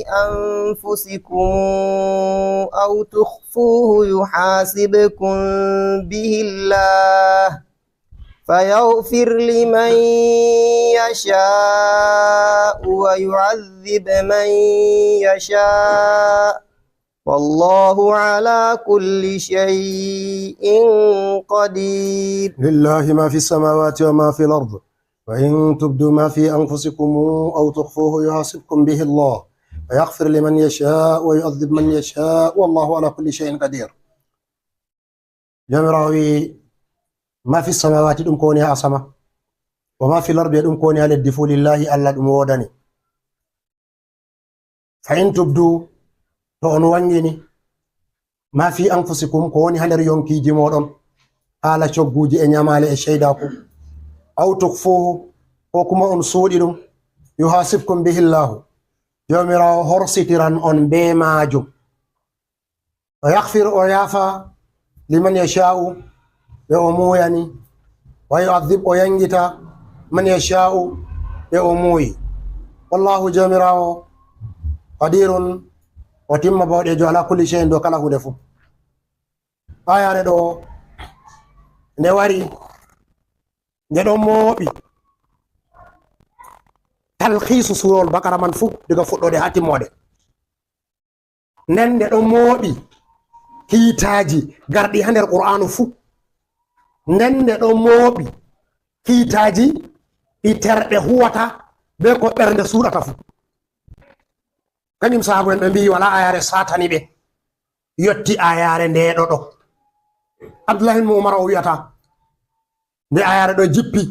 أنفسكم أو تخفوه يحاسبكم به الله، فيغفر لمن يشاء ويعذب من يشاء، والله على كل شيء قدير. لله ما في السماوات وما في الأرض، وإن تبدوا ما في أنفسكم أو تخفوه يحاسبكم به الله، فيغفر لمن يشاء ويعذب من يشاء، والله على كل شيء قدير. Joomiraawo wi'i, "Ma fi samawati," ɗum ko woni haa asama, "wa ma fil ardi," e ɗum ko woni haa leddi fuu, "lillahi," Allah ɗum woodani. "Fa in tubdu," to on wangini, "ma fi anfusikum," ko woni haa nder yonkiiji mooɗon, haala cogguuji e ñamaale e ceydaaku, "aw tukfuhu," ko kuma on suuɗi ɗum, "yuhasibkum bihi Llahu," Joomiraawo horsitiran on bee maajum. O yaghfiru, o yaafa, liman yasha'u, ɓe o muuyani, wa yu'adhib, o yangita, man yasha'u, ɓe o muuyi. Wallahu, Joomiraawo, qadirun, o timma bawɗeejo ala kulli shay'in, dow kala huunde fuu. Ayaare ɗo nde wari, nde ɗon mooɓi talhiisu suurawol Baqara man fuu, diga fuɗɗoode haa timmoode. Nden nde ɗon mooɓi kiitaaji garɗi haa nder Qur'aanu fuu. Nden nde ɗon mooɓi kiitaaji ɗi terɗe huwata bee ko ɓernde suuɗata fuu. Kanjum saabu en ɓe mbi'i walaa ayaare saatani ɓe yotti ayaare nde ɗo ɗo. Abdullahi ibn Umar o wi'ata, nde ayaare ɗo jippi,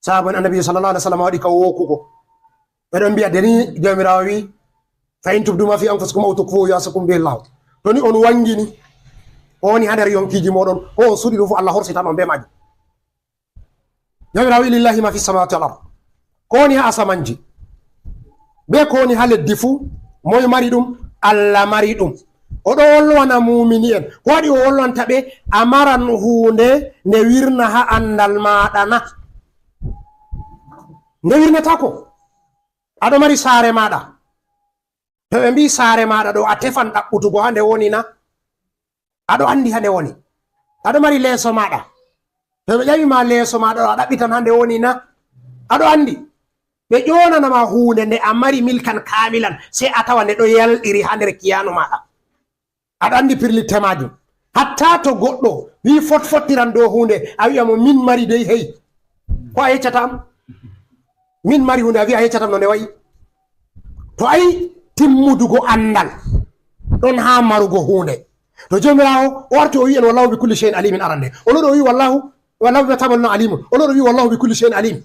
saabu en Annabi sallallahu alaihi wasallam waɗi ka wookugo. Ɓe ɗon mbi'a, de ni Joomiraawo wi'i, "Fa in tubdu ma fi anfusikum aw tukfuhu yuhasibkum bihi Allah." To ni on wangini ko woni haa nder yonkiiji mooɗon, ko on suuɗi ɗum fuu, Allah horsitan on bee maajum. Joomiraawo wi'i, "Lillahi ma fi samawati wal ard." Ko woni haa asamanji bee ko woni haa leddi fuu, moy mari ɗum? Allah mari ɗum. O ɗo wolwana muumini'en. Ko waɗi o wolwanta ɓe? A maran huunde nde wirna haa anndal maaɗa na? Nde wirnataako. A ɗo mari saare maaɗa. To ɓe mbi'i saare maaɗa ɗo, a tefan ɗaɓɓutugo haa nde woni na? A ɗo anndi haa nde woni. A ɗo mari leeso maaɗa. To ɓe ƴami ma leeso maaɗa ɗo, a ɗaɓɓitan haa nde woni na? A ɗo anndi. Ɓe ƴoonanama huunde nde a mari milkan kaamilan, sey a tawa nde ɗo yalɗiri haa nder kiyaanu maaɗa. Aɗa anndi pirlitte maajum. Hatta to goɗɗo wi'i fotfottiran dow huunde, a wi'a mo, "Min mari dey, hey." Ko a yeccata am? "Min mari huunde," a wi'a a yeccata am no nde wa'i? To ayi timmudugo anndal ɗon haa marugo huunde. To Joomiraawo o warti o wi'i en, "Wallahu bi kulli shay'in alimin," arande. O lori o wi'i, "Wallahu, wallahu bima ta'maluna alimun." O lori o wi'i, "Wallahu bi kulli shay'in alim."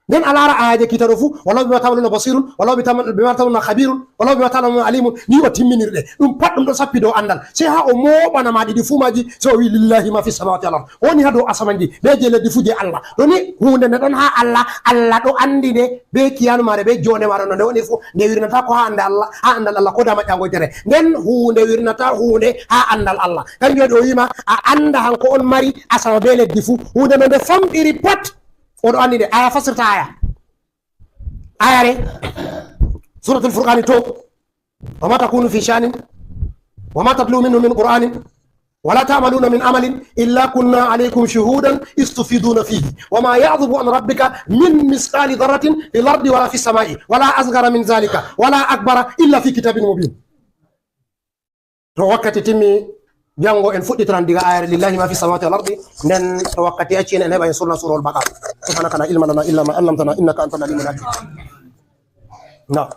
Nden a laara aaje kiita ɗo fuu, "Wallahu bima ta'maluna basirun, wallahu bi ta'mal-, bima ta'maluna khabirun, wallahu bima ta'maluna alimun." Ni o timminirɗe. Ɗum pat ɗum ɗo sappi dow anndal. Sey haa o mooɓana ma ɗiɗi fuu maaji, sey o wi'i, "Lillahi ma fi samawati wal ard." Ko woni haa dow asamanji, be je leddi fuu je Allah. To ni huunde nde ɗon haa Allah, Allah ɗo anndi nde, be kiyanu maare, be joonde maare, no nde woni fuu, nde wirnata ko haa annde Allah, haa anndal Allah, ko dama ƴaŋgo tere. Nden huunde wirnata huunde haa anndal Allah. Kanjum waɗi o wi'i ma, a annda hanko on mari asama be leddi fuu. Huunde no nde famɗiri pat, o ɗo anndi nde. Aya fasirta aya. Ayare, Suratul Furqani to, "Wa ma takunu fi sha'nin, wa ma tatlu minhu min Qur'anin, wa la ta'maluna min amalin, illa kunna alaykum shuhudan istufiduna fihi, wa ma ya'zubu an rabbika min misqali dharratin fil ardi wa la fis sama'i, wa la asghara min zalika, wa la akbara illa fi kitabin mubin." To wakkati timmi, janngo en fuɗɗitoran diga ayare "Lillahi ma fi samawati wal ardi", nden to wakkati acci en, en heɓa en surna surol Baqara. Subhanaka la ilma lana illa ma allamtana innaka antal alimul hakim. Na.